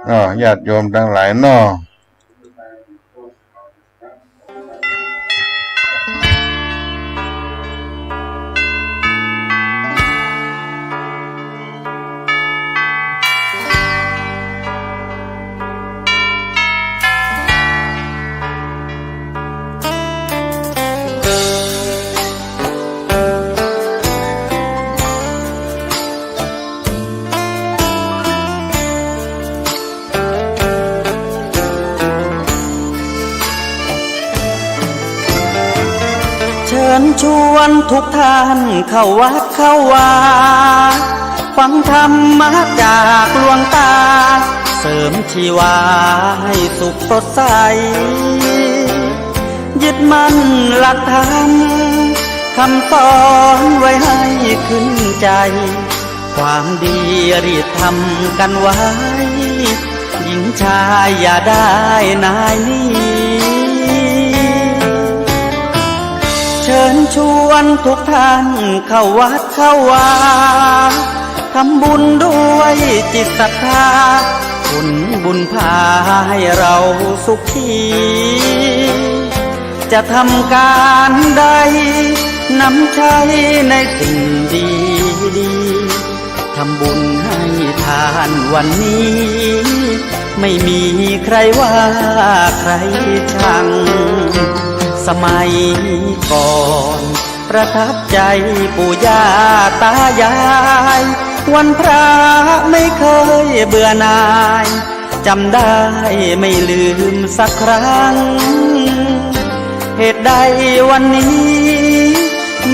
เนาะ ญาติโยมตังหลายเนาะ เชิญชวนทุกท่านเข้าวัดเข้าวา ฟังธรรมะจากหลวงตา เสริมชีวาให้สุขสดใส ยึดมั่นหลักธรรม คำสอนไว้ให้ขึ้นใจ ความดีรีบทำกันไว้ หญิงชายอย่าได้นายหนี เชิญชวนทุกท่านเข้าวัดเข้าวา ทำบุญด้วยจิตศรัทธา ผลบุญพาให้เราสุขี จะทำการใด นำใช้ในสิ่งดีๆ ทำบุญให้ทานวันนี้ ไม่มีใครว่าใครชัง สมัยก่อนประทับใจปู่ย่าตายาย วันพระไม่เคยเบื่อหน่าย จำได้ไม่ลืมสักครั้ง เหตุใดวันนี้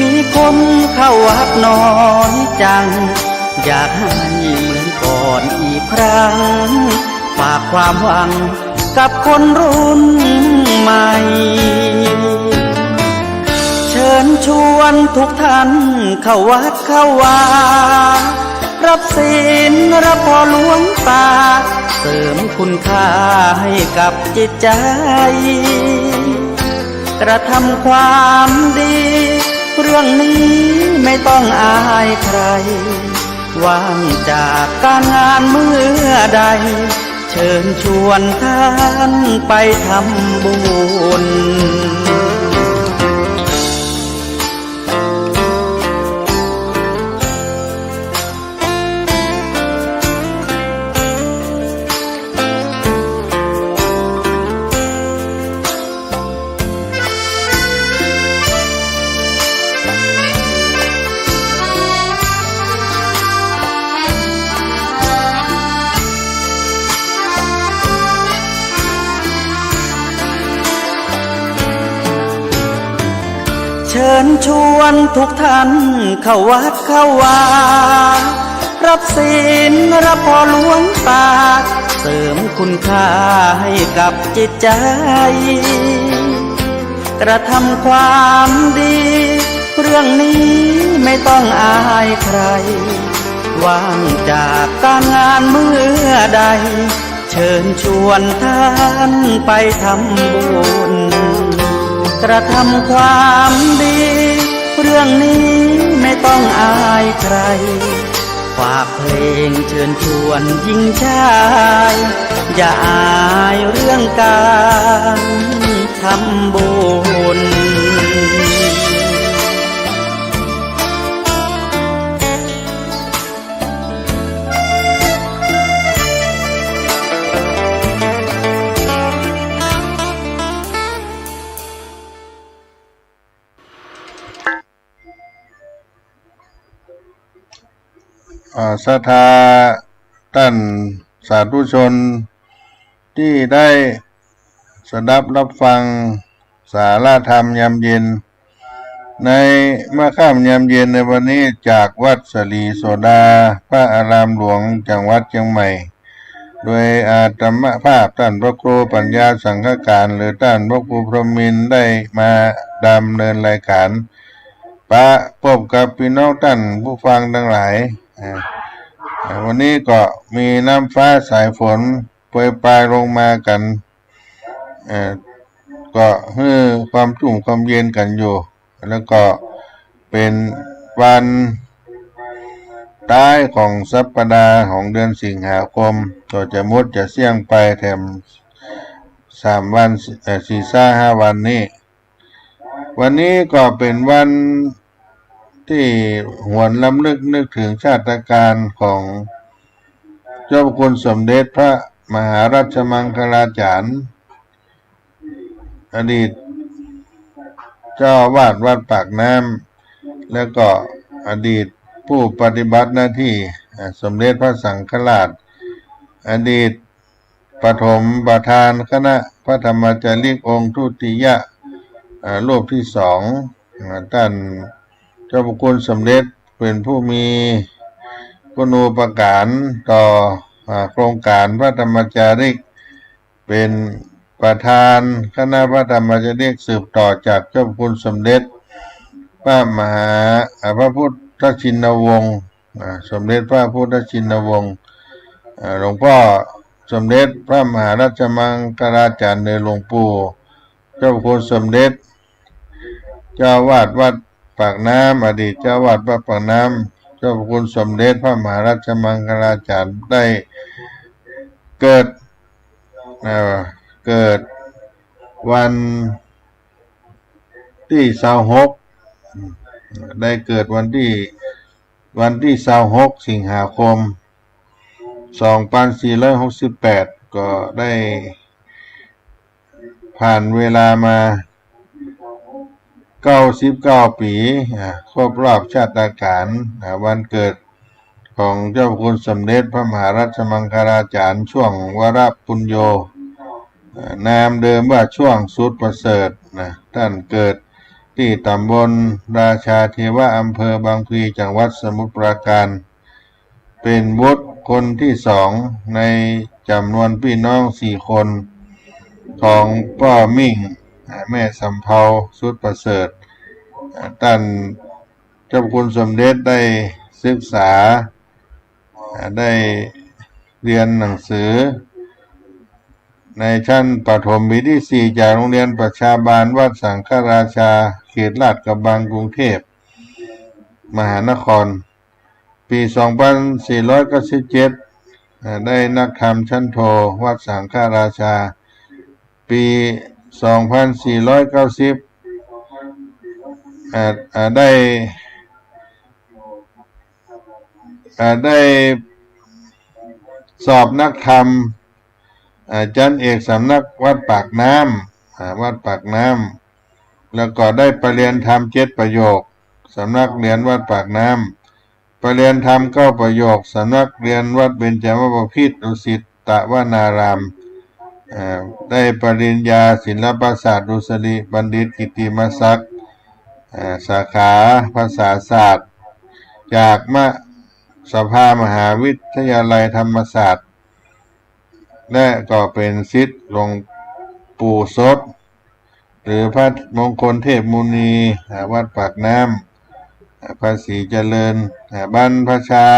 มีคนเข้าวัดน้อยจัง อยากให้เหมือนก่อนอีกครั้ง ฝากความหวังกับคนรุ่นใหม่ เชิญชวนทุกท่านเข้าวัดเข้าวา รับศีลรับพรหลวงตา เสริมคุณค่าให้กับจิตใจ กระทำความดี เรื่องนี้ไม่ต้องอายใคร ว่างจากการงานเมื่อใด เชิญชวนท่านไปทำบุญ เชิญชวนทุกท่านเข้าวัดเข้าวา รับศีลรับพรหลวงตา เสริมคุณค่าให้กับจิตใจ กระทำความดี เรื่องนี้ไม่ต้องอายใคร ว่างจากการงานเมื่อใด เชิญชวนท่านไปทำบุญ กระทำความดี เรื่องนี้ไม่ต้องอายใคร ฝากเพลงเชิญชวนหญิงชาย อย่าอายเรื่องการทำบุญ อ่า ศรัทธาต้านสาธุชนตี้ได้สดับฮับฟังสาระธรรมยามเย็น ในเมื่อค่ำยามเย็นในวันนี้ จากวัดสะหลีโสดา พระอารามหลวงจังหวัดเจียงใหม่ โดยอาตมาภาพต้านพระครูปัญญาสังฆการ หรือต้านพระครูพรหมินทร์ ได้มาดำเนินรายการ ปะปบกับปี้น้องต้านผู้ฟังตังหลาย อ่า อ่า วันนี้ก็มีน้ำฟ้าสายฝนโปรยปรายลงมากั๋น เอ่อ ก็หื้อความจุ่มความเย็นกั๋นอยู่ แล้วก็เป๋นวันต๊ายของสัปดาห์ของเดือนสิงหาคม ก็จะหมดจะเสี้ยงไปแถมสามวัน เอ่อ สี่ซะห้าวันนี้ วันนี้ก็เป๋นวันตี้หวนรำลึกนึกเถิงชาติกาลของเจ้าพระคุณสมเด็จพระมหาราชมังคลาจารย์ อดีตเจ้าอาวาสวัดปากน้ำ แล้วก็อดีตผู้ปฏิบัติหน้าตี้ อ่า สมเด็จพระสังฆราช อดีต ปฐมประธานคณะพระธรรมจาริกองค์ทุติยะ อ่า รูปตี้สอง อ่า ต้านเจ้าพระคุณสมเด็จเป๋นผู้มีคุณูปการต่อ อ่า โครงก๋านพระธรรมจาริก เป๋นประธานคณะพระธรรมจาริกสืบต่อจากเจ้าพระคุณสมเด็จพระมหา อ่า พระพุทธชินวงศ์ อ่า สมเด็จพระพุทธชินวงศ์ อ่า หลวงพ่อสมเด็จพระมหาราชมังคลาจารย์ หรือหลวงปู่เจ้าพระคุณสมเด็จ เจ้าอาวาสวัดปากน้ำ อดีตเจ้าอาวาสวัดปากน้ำ เจ้าพระคุณสมเด็จพระมหาราชมังคลาจารย์ได้เกิด เอ่อ เกิดวันตี้ซาวหก ได้เกิดวันตี้ วันตี้ซาวหก สิงหาคม สองปันสี่ร้อยหกสิบแปด ก็ได้ผ่านเวลามาเก้าสิบเก้าปี๋ อ่า ครบรอบชาติกาล อ่า วันเกิดของเจ้าพระคุณสมเด็จพระมหาราชมังคลาจารย์ ช่วงวรปุญโญ อ่า นามเดิมว่าช่วงสุดประเสริฐนะ ต้านเกิดตี้ตำบลราชาเทวะ อำเภอบางพลี จังหวัดสมุทรปราการ เป๋นบุตรคนตี้สองในจ๋ำนวนปี้น้องสี่คนของป้อมิ่ง อ่า แม่สำเภา สุดประเสริฐ อ่า ต้านเจ้าพระคุณสมเด็จได้ศึกษา อ่า ได้เฮียนหนังสือในชั้นประถมปี๋ตี้สี่ จากโรงเรียนประชาบาลวัดสังฆราชา เขตลาดกระบัง กรุงเทพมหานคร ปี๋สองปันสี่ร้อยเก้าสิบเจ็ด อ่า ได้นักธรรมชั้นโท วัดสังฆราชา ปี๋สองปันสี่ร้อยเก้าสิบ อ่า อ่า ได้ อ่า ได้สอบนักธรรม อ่า ชั้นเอกสำนักวัดปากน้ำ อ่า วัดปากน้ำ แล้วก็ได้ปริญญาธรรมเจ็ดประโยค สำนักเฮียนวัดปากน้ำ ปริญญาธรรมเก้าประโยค สำนักเฮียนวัดเบญจมบพิตรดุสิตวนาราม เอ่อ ได้ปริญญาศิลปศาสตร์ดุษฎีบัณฑิตกิตติมศักดิ์ เอ่อ สาขาภาษาศาสตร์ จากมะ สภามหาวิทยาลัยธรรมศาสตร์ และก็เป๋นศิษย์หลวงปู่สด หรือพระมงคลเทพมุนี อ่า วัดปากน้ำ อ่า ภาษีเจริญ อ่า บรรพชา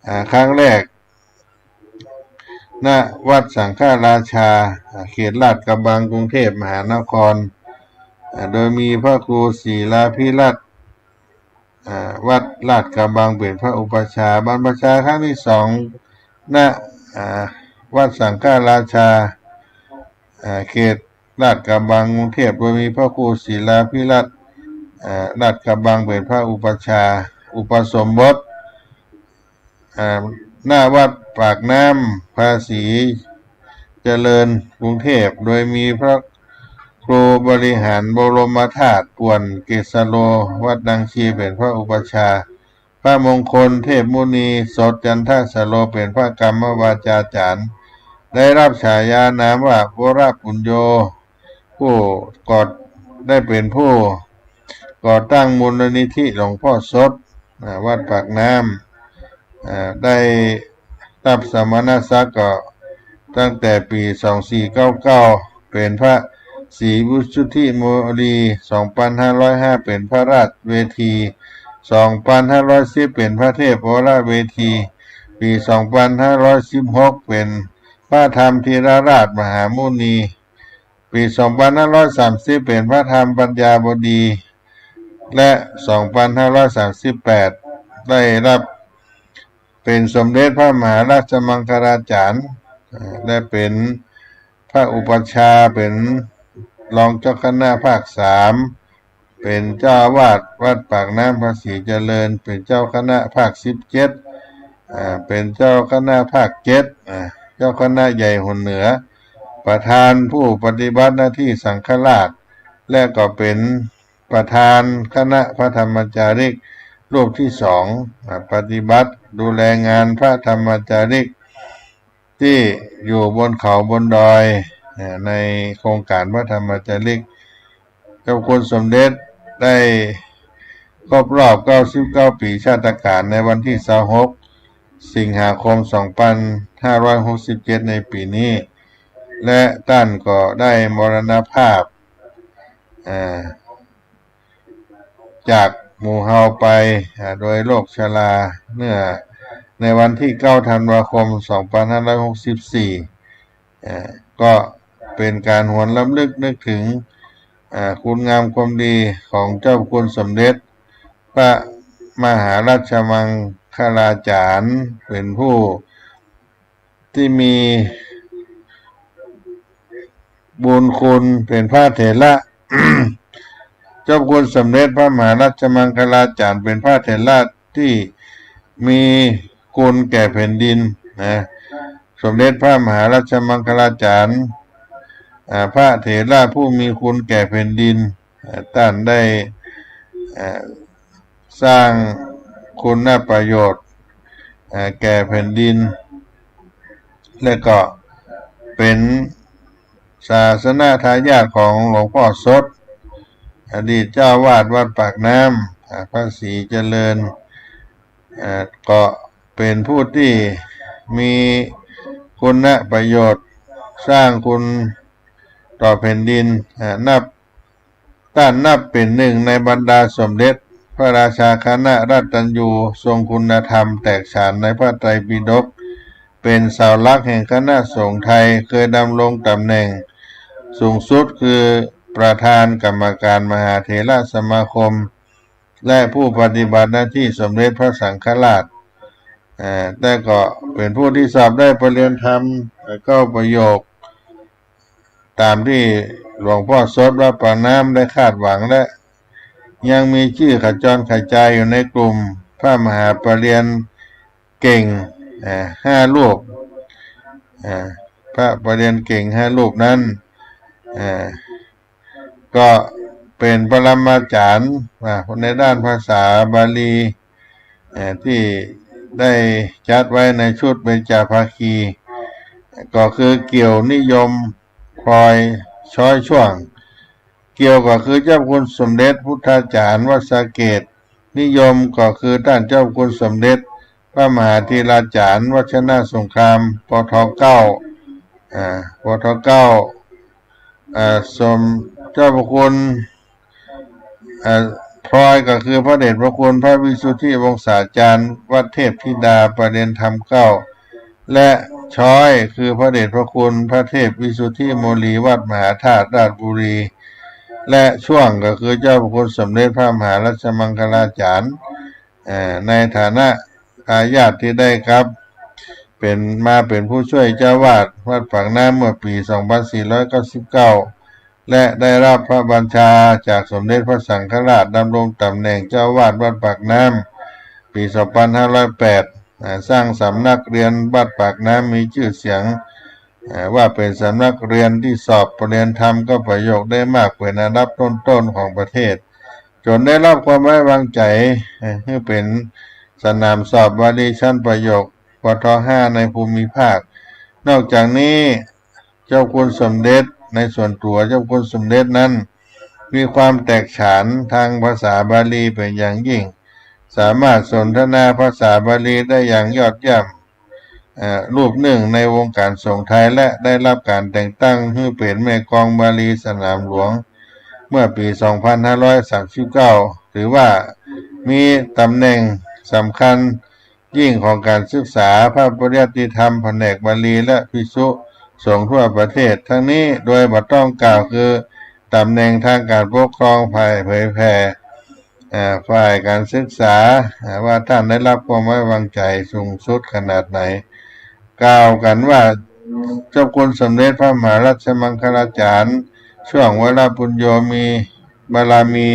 อ่า ครั้งแรก ณ วัดสังฆราชา อ่า เขตลาดกระบัง กรุงเทพมหานคร อ่า โดยมีพระครูศิลาภิรัตน์ อ่า วัดลาดกระบังเป๋นพระอุปัชฌาย์ บรรพชาครั้งตี้สอง ณ อ่า วัดสังฆราชา อ่า เขตลาดกระบัง กรุงเทพ โดยมีพระครูศิลาภิรัตน์ อ่า ลาดกระบังเป๋นพระอุปัชฌาย์ อุปสมบท อ่า ณ วัดปากน้ำ ภาษีเจริญ กรุงเทพ โดยมีพระครูบริหารบรมธาตุ ป่วนเกสโล วัดนางชี เป๋นพระอุปัชฌาย์ พระมงคลเทพมุนีสดจันทสโล เป๋นพระกรรมวาจาจ๋ารย์ ได้ฮับฉายานามว่าวรปุญโญ ผู้ก่อ ได้เป๋นผู้ก่อตั้งมูลนิธิหลวงพ่อสด อ่า วัดปากน้ำ อ่า ได้ฮับสมณศักดิ์ก็ตั้งแต่ปี๋สองสี่เก้าเก้า เป๋นพระศรีวิสุทธิโมลี สองปันห้าร้อยห้า เป๋นพระราชเวที สองปันห้าร้อยสิบ เป๋นพระเทพวรเวที ปี๋สองปันห้าร้อยสิบหก เป๋นพระธรรมธีรราชมหามุนี ปี๋สองปันห้าร้อยสามสิบ เป๋นพระธรรมปัญญาบดี และสองปันห้าร้อยสามสิบแปด ได้ฮับเป๋นสมเด็จพระมหาราชมังคลาจ๋ารย์ อ่า ได้เป๋นพระอุปัชฌาย์ เป๋นรองเจ้าคณะภาคสาม เป๋นเจ้าอาวาสวัดปากน้ำภาษีเจริญ เป๋นเจ้าคณะภาคสิบเจ็ด อ่า เป๋นเจ้าคณะภาคเจ็ด อ่า เจ้าคณะใหญ่หนเหนือ ประธานผู้ปฏิบัติหน้าที่สังฆราช และก็เป๋นประธานคณะพระธรรมจาริกรูปที่สอง อ่า ปฏิบัติดูแลงานพระธรรมจาริก ตี้อยู่บนเขาบนดอย อ่า ในโครงก๋านพระธรรมจาริก เจ้าคุณสมเด็จได้ครบรอบเก้าสิบเก้าปี๋ชาตกาลในวันตี้ซาวหก สิงหาคม สองปันห้าร้อยหกสิบเจ็ด ในปี๋นี้ และต้านก็ได้มรณภาพ อ่า จากหมู่เฮาไป อ่า โดยโรคชรา เมื่อในวันตี้เก้าธันวาคม สองปันห้าร้อยหกสิบสี่ อ่า ก็เป๋นก๋านหวนรำลึกนึกเถิง อ่า คุณงามความดีของเจ้าคุณสมเด็จพระมหาราชมังคลาจ๋ารย์ เป๋นผู้ตี้มีบุญคุณเป๋นพระเถระ เจ้าคุณสมเด็จพระมหาราชมังคลาจ๋ารย์ เป๋นพระเถระตี้มีคุณแก่แผ่นดินนะ สมเด็จพระมหาราชมังคลาจ๋ารย์ อ่า พระเถระผู้มีคุณแก่แผ่นดิน อ่า ต้านได้ อ่า สร้างคุณประโยชน์ อ่า แก่แผ่นดิน และก็เป๋นศาสนทายาทของหลวงพ่อสด อดีตเจ้าอาวาสวัดปากน้ำ อ่า ภาษีเจริญ อ่า ก็เป๋นผู้ตี้มีคุณประโยชน์ สร้างคุณต่อแผ่นดิน อ่า นับ ต้านนับเป๋นหนึ่งในบรรดาสมเด็จพระราชาคณะรัตตัญญู ทรงคุณธรรมแตกฉานในพระไตรปิฎก เป๋นเสาหลักแห่งคณะสงฆ์ไทย เคยดำรงต๋ำแหน่งสูงสุดคือประธานกรรมการมหาเถรสมาคม และผู้ปฏิบัติหน้าตี้สมเด็จพระสังฆราช เอ่อ แต่ก็เป๋นผู้ตี้สอบได้ปริญญาธรรม และก็ประโยค ต๋ามตี้หลวงพ่อสดวัดปากน้ำได้คาดหวัง และยังมีจื้อขจรขจายอยู่ในกลุ่มพระมหาปริญญาเก่ง เอ่อ ห้ารูป เอ่อ พระปริญญาเก่งห้ารูปนั้น เอ่อ ก็เป๋นปรมาจารย์ อ่า ในด้านภาษาบาลี เอ่อ ตี้ได้จัดไว้ในชุดเบญจภาคี ก็คือเกี่ยว นิยม พลอย ช้อย ช่วง เกี่ยวก็คือเจ้าคุณสมเด็จพุทธาจารย์วัดสะเกษ นิยมก็คือต้านเจ้าคุณสมเด็จพระมหาธีราจารย์วัชรนาถสงคราม ปท เก้า อ่า ปท เก้า อ่า สม เจ้าพระคุณ อ่า พลอยก็คือพระเดชพระคุณพระวิสุทธิวงศาจารย์วัดเทพธิดา ปริญญาธรรมเก้า และช้อยคือพระเดชพระคุณพระเทพวิสุทธิโมลีวัดมหาธาตุราชบุรี และช่วงก็คือเจ้าพระคุณสมเด็จพระมหาราชมังคลาจารย์ เอ่อ ในฐานะทายาทตี้ได้ครับ เป๋น มาเป๋นผู้ช่วยเจ้าอาวาสวัดปากน้ำเมื่อปี๋สองพันสี่ร้อยเก้าสิบเก้า และได้ฮับพระบัญชาจากสมเด็จพระสังฆราช ดำรงต๋ำแหน่งเจ้าอาวาสวัดปากน้ำ ปี๋สองพันห้าร้อยแปด อ่า สร้างสำนักเรียนวัดปากน้ำมีจื้อเสียง อ่า ว่าเป๋นสำนักเรียนตี้สอบปริญญาธรรมเก้าประโยคได้มากเป๋นอันดับต้นๆ ของประเทศ จ๋นได้ฮับความไว้วางใจ๋ อ่า หื้อเป๋น สนามสอบบาลีชั้นประโยค ปทห้า ในภูมิภาค นอกจากนี้ เจ้าคุณสมเด็จ ในส่วนตั๋วเจ้าคุณสมเด็จนั้น มีความแตกฉานตางภาษาบาลีเป๋นอย่างยิ่ง สามารถสนทนาภาษาบาลีได้อย่างยอดเยี่ยม เอ่อ รูปนึ่งในวงการสงฆ์ไทย และได้ฮับก๋านแต่งตั้งหื้อเป๋นแม่กลองบาลีสนามหลวง เมื่อปี๋ สองพันห้าร้อยสามสิบเก้า ถือว่ามีต๋ำแหน่งสำคัญ ยิ่งของก๋านศึกษาพระปริยัติธรรม แผนกบาลี และภิกษุสงฆ์ทั่วประเทศ ทั้งนี้โดยบ่ต้องกล่าวคือต๋ำแหน่งตางก๋านปกครอง ฝ่ายเผยแผ่ อ่า ฝ่ายก๋านศึกษา อ่า ว่าต้านได้ฮับความไว้วางใจ๋สูงสุดขนาดไหน กล่าวกั๋นว่าเจ้าคุณสมเด็จพระมหาราชมังคลาจารย์ ช่วงวรปุญโญ มีบารมี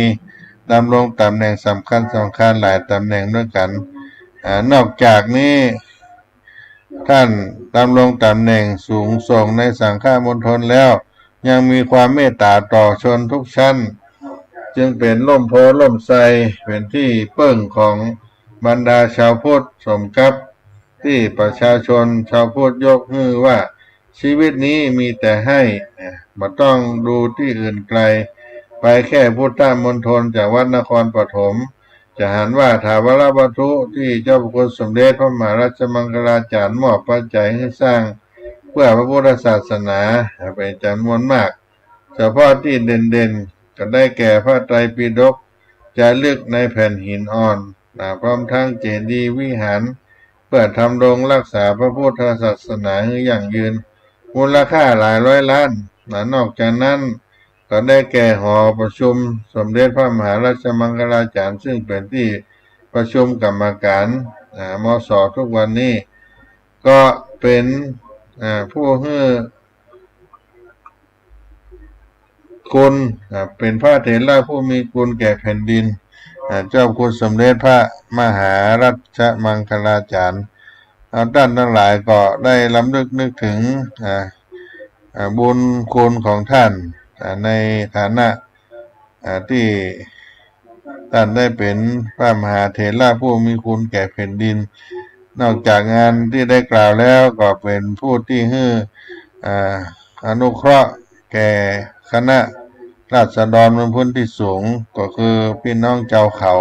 ดำรงต๋ำแหน่งสำคัญสำคัญหลายต๋ำแหน่งด้วยกั๋น อ่า นอกจากนี้ ต้านดำรงต๋ำแหน่งสูงส่งในสังฆมณฑลแล้ว ยังมีความเมตต๋าต่อชนทุกชั้น จึงเป๋นฮ่มโพธิ์ฮ่มไทร เป๋นตี้เปิ้งของบรรดาชาวพุทธ สมกับตี้ประชาชนชาวพุทธยกหื้อว่า ชีวิตนี้มีแต่ให้ บ่ต้องดูตี้อื่นไกล ไปแค่พุทธมณฑล จังหวัดนครปฐม จะหันว่าถาวรวัตถุตี้เจ้าพระคุณสมเด็จพระมหาราชมังคลาจารย์มอบปัจจัยหื้อสร้างเปื้อพระพุทธศาสนาเป๋นจ๋ำนวนมาก เฉพาะตี้เด่นๆ ก็ได้แก่พระไตรปิฎกจารึกในแผ่นหินอ่อน อ่า พร้อมทั้งเจดีย์วิหาร เปื้อทำรงฮักษาพระพุทธศาสนาหื้อยั่งยืน มูลค่าหลายร้อยล้าน อ่า นอกจากนั้น ก็ได้แก่หอประชุมสมเด็จพระมหาราชมังคลาจารย์ ซึ่งเป๋นตี้ประชุมกรรมการ อ่า มส ทุกวันนี้ ก็เป๋น อ่า ผู้หื้อคุณ อ่า เป๋นพระเถระผู้มีคุณแก่แผ่นดิน อ่า เจ้าคุณสมเด็จพระมหาราชมังคลาจารย์ อ่า ต้านตังหลายก็ได้รำลึกนึกเถิง อ่า อ่า บุญคุณของต้าน อ่า ในฐานะ อ่า ตี้ต้านได้เป๋นพระมหาเถระผู้มีคุณแก่แผ่นดิน นอกจากงานตี้ได้กล่าวแล้ว ก็เป๋นผู้ตี้หื้อ อ่า อนุเคราะห์แก่คณะราษฎรบนพื้นตี้สูง ก็คือปี้น้องจาวเขา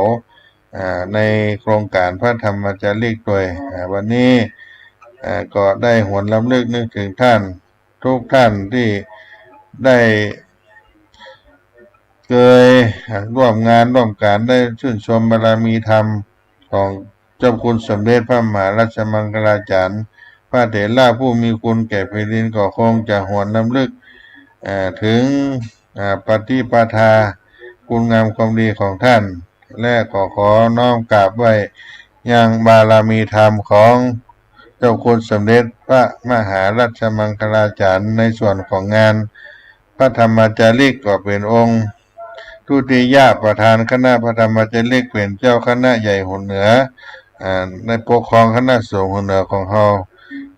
อ่า ในโครงก๋านพระธรรมจาริกตวย อ่า วันนี้ อ่า ก็ได้หวนรำลึกนึกเถิงต้าน ทุกต้านตี้ได้เกย อ่า ร่วมงานร่วมก๋าน ได้ชื่นชมบารมีธรรมของเจ้าคุณสมเด็จพระมหาราชมังคลาจารย์ พระเถระผู้มีคุณแก่แผ่นดิน ก็คงจะหวนรำลึก อ่า เถิง อ่า ปฏิปทาคุณงามความดีของต้าน และก็ขอน้อมกราบไหว้ยังบารมีธรรมของเจ้าคุณสมเด็จพระมหาราชมังคลาจารย์ ในส่วนของงานพระธรรมจาริก ก็เป๋นองค์ทุติยประธานคณะพระธรรมจาริก เป๋นเจ้าคณะใหญ่หนเหนือ อ่า ในปกครองคณะสงฆ์หนเหนือของเฮา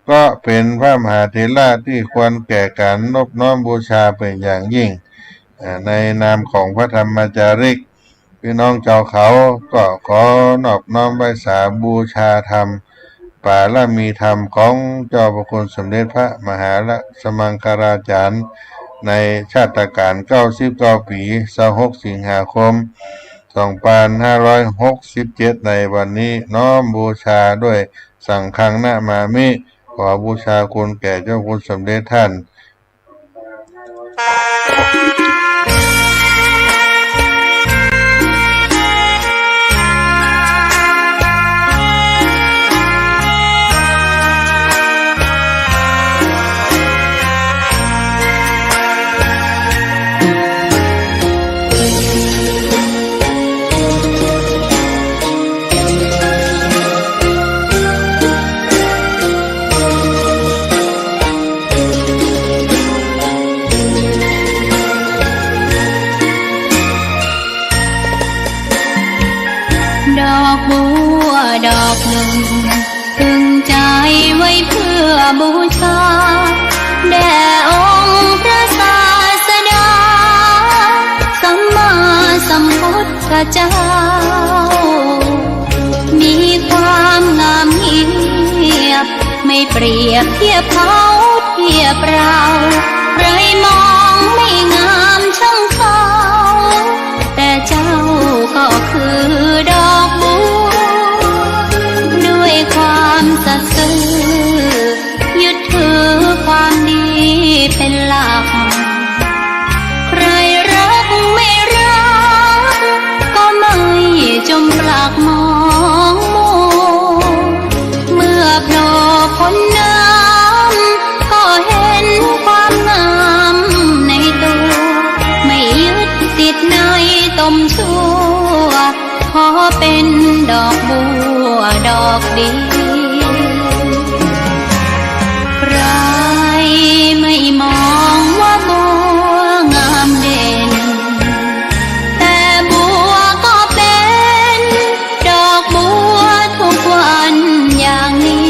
ก็เป๋นพระมหาเถระตี้ควรแก่ก๋านนบน้อมบูชาเป๋นอย่างยิ่ง อ่า ในนามของพระธรรมจาริก ปี้น้องจาวเขาก็ขอนอบน้อมไหว้สาบูชาธรรม บารมีธรรมของเจ้าพระคุณสมเด็จพระมหาราชมังคลาจารย์ ในชาตกาลเก้าสิบเก้าปี๋ ซาวหกสิงหาคม สองปันห้าร้อยหกสิบเจ็ด ในวันนี้ น้อมบูชาด้วยสังฆังนะมามิ ขอบูชาคุณแก่เจ้าคุณสมเด็จต้าน ดอกบัวดอกหนึ่ง ตึงใจไว้เพื่อบูชา แด่องค์พระศาสดา สัมมาสัมพุทธเจ้า มีคว เปรียบเทียบเขาเทียบเรา ใครมองไม่งามช่างเขา แต่เจ้าก็คือดอกบัว ด้วยความสัตย์ซื่อ ยึดถือความดีเป็นหลัก ใครรักไม่รัก ก็ไม่จมปลักมองมัว เมื่อโผล่พ้นน้ำ ก็เห็นความงามในตัว ไม่ยึดติดในตมชั่ว ขอเป็นดอกบัวดอกเดียว ใครไม่มองว่าบัวงามเด่น แต่บัวก็เป็นดอกบัวทุกวันอย่างนี้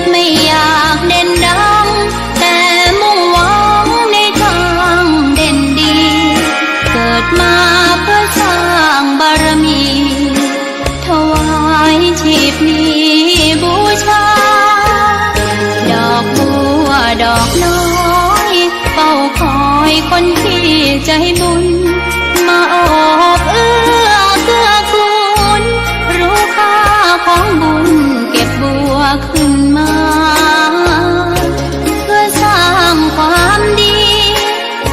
ไม่อยากเด่นดัง แต่มุ่งหวังในทางเด่นดี เกิดมาเพื่อสร้างบารมี ถวายชีพนี้บูชา ดอกบัวดอกน้อย เฝ้าคอยคนที่ใจบุญ มาโอบเอื้อเกื้อกูล รู้ค่าของบุญ เก็บบัวขึ้นมา เพื่อสร้างความดี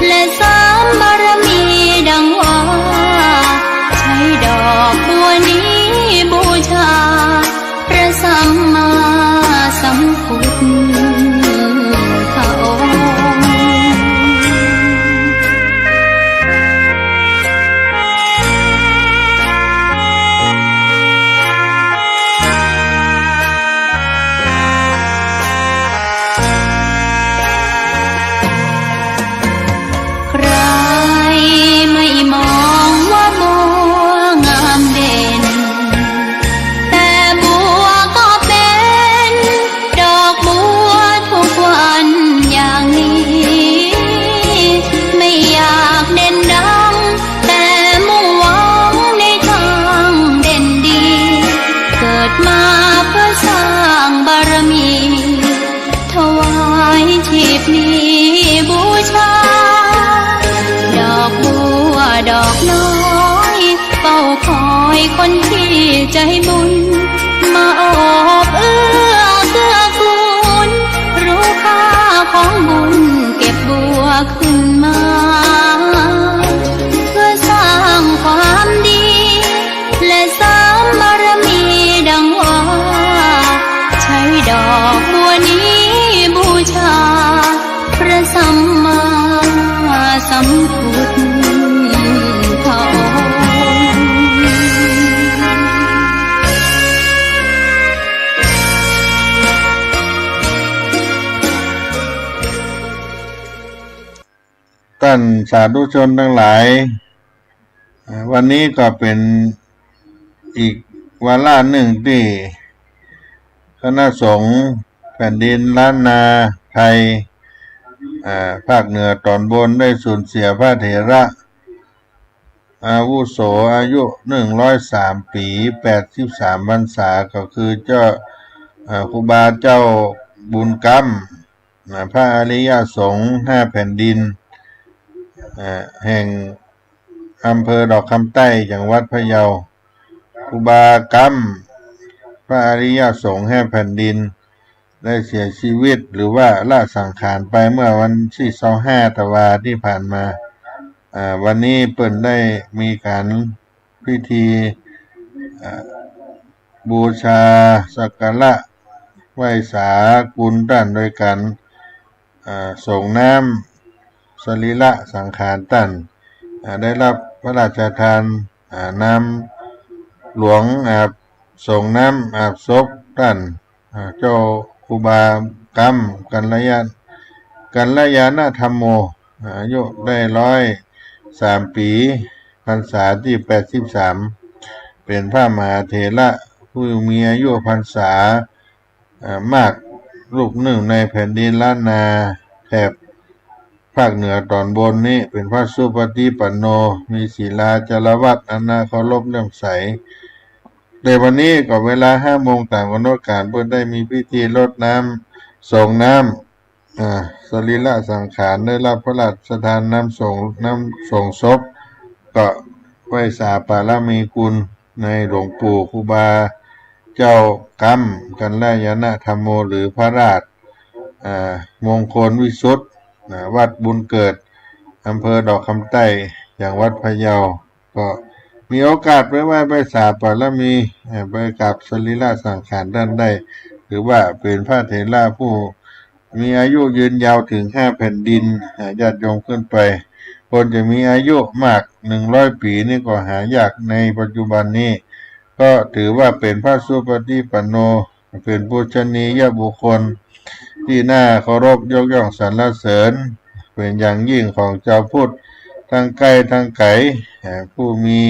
และเสริมบารมีดังว่า ใช้ดอกบัวนี้บูชา พระสัมมาสัมพุทธองค์ ใครไม่มองว่าบัวงามเด่น แต่บัวก็เป็นดอกบัวทุกวันอย่างนี้ ไม่อยากเด่นดัง แต่มุ่งหวังในทางเด่นดี เกิดมาเพื่อสร้างบารมี ถวายชีพนี้บูชา ดอกบัวดอกน้อย เฝ้าคอยคนที่ใจบุญ มาโอบเอื้อเกื้อกูล รู้ค่าของบุญ เก็บบัวขึ้นมา เพื่อสร้างความดี และเสริมบารมีดังว่า ใช้ดอกบัวนี้บูชา พระสัมมาสัมพุทธองค์ ต้านสาธุชนตังหลาย เอ่อ วันนี้ก็เป๋นอีกวาระนึ่งตี้คณะสงฆ์แผ่นดินล้านนาไทย เอ่อ ภาคเหนือต๋อนบนได้สูญเสียพระเถระอาวุโสอายุหนึ่งร้อยสามปี๋ แปดสิบสามพรรษา ก็คือเจ้า เอ่อ ครูบาเจ้าบุญกำ นะ พระอริยสงฆ์ห้าแผ่นดิน เอ่อ แห่งอำเภอดอกคำใต้ จังหวัดพะเยา ครูบากำ พระอริยสงฆ์ห้าแผ่นดิน ได้เสียชีวิต หรือว่าละสังขารไปเมื่อวันตี้ซาวห้าธันวาตี้ผ่านมา อ่า วันนี้เปิ้นได้มีก๋าน พิธี เอ่อ บูชาสักการะไหว้สากุณต้านโดยก๋าน เอ่อ สรงน้ำสรีระสังขารต้าน เอ่อ ได้ฮับพระราชทาน เอ่อ น้ำหลวงอาบ สรงน้ำอาบศพต้าน อ่า เจ้าครูบากำ กัลยา กัลยาณธัมโม อ่า อายุได้ร้อยสามปี๋ พรรษาตี้แปดสิบสาม เป๋นพระมหาเถระผู้มีอายุพรรษา อ่า มากรูปนึ่งในแผ่นดินล้านนาแถบภาคเหนือต๋อนบนนี้ เป๋นพระสุปฏิปันโน มีศีลาจารวัตรอันน่าเคารพเลื่อมใส ในวันนี้ก็เวลาห้าโมงต๋ามก๋ำหนดก๋าน เปิ้นได้มีพิธีรดน้ำ ส่งน้ำ อ่า สรีระสังขาร ได้ฮับพระราชทานน้ำส่ง น้ำส่งศพ ก็ไหว้สาบารมีคุณในหลวงปู่ครูบาเจ้ากัมกัลยาณธรรมโม หรือพระราช อ่า มงคลวิสุทธิ์ นะ วัดบุญเกิด อำเภอดอกคำใต้ จังหวัดพะเยา ก็มีโอกาสไปไหว้ ไปสาบารมี เอ่อ ไปกราบสรีระสังขารต้านได้ ถือว่าเป๋นพระเถระผู้มีอายุยืนยาวเถิงห้าแผ่นดิน อ่า ญาติโยมขึ้นไป คนจะมีอายุมากหนึ่งร้อยปี๋นี่ก็หายากในปัจจุบันนี้ ก็ถือว่าเป๋นพระสุปฏิปันโน เป๋นปูชนียบุคคล ตี้น่าเคารพยกย่องสรรเสริญ เป๋นอย่างยิ่งของจาวพุทธตังใก้ตังไก๋ เอ่อ ผู้มี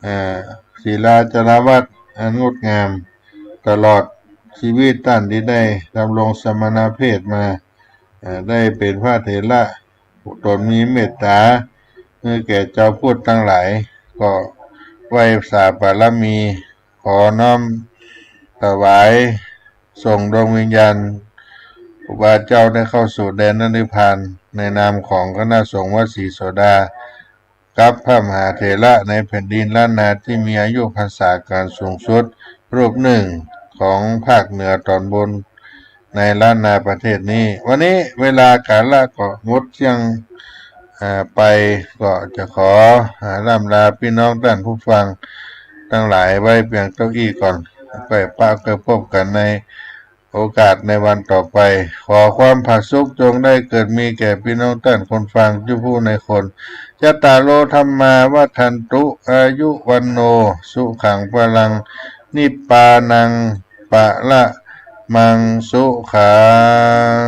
เอ่อ ศีลาจาระวัตรอันงดงาม ตลอดชีวิตต้านตี้ได้ดำรงสมณเพศมา เอ่อ ได้เป๋นพระเถระ ต๋นมีเมตต๋า หื้อแก่จาวพุทธตังหลาย ก็ไหว้สาบารมี ขอน้อมถวายส่งดวงวิญญาณครูบาเจ้าได้เข้าสู่แดนนิพพาน ในนามของคณะสงฆ์วัดศรีโสดา กับพระมหาเถระในแผ่นดินล้านนาตี้มีอายุพรรษาก๋านสูงสุดรูปนึ่งของภาคเหนือต๋อนบน ในล้านนาประเทศนี้ วันนี้เวลากาละก็หมดเสี้ยง เอ่อ ไป ก็จะขอ อ่า ร่ำลาปี้น้องต้านผู้ฟังตังหลายไว้เปียงเต้าอี้ก่อน ก้อยปะก้อยพบกั๋นในโอกาสในวันต่อไป ขอความผาสุกจงได้เกิดมีแก่ปี้น้องต้านคนฟังจุผู้ในคน จัตตาโร ธัมมา วัฑฒันตุ อายุ วัณโณ สุขัง พลัง นิพพานัง ปะระมัง สุขัง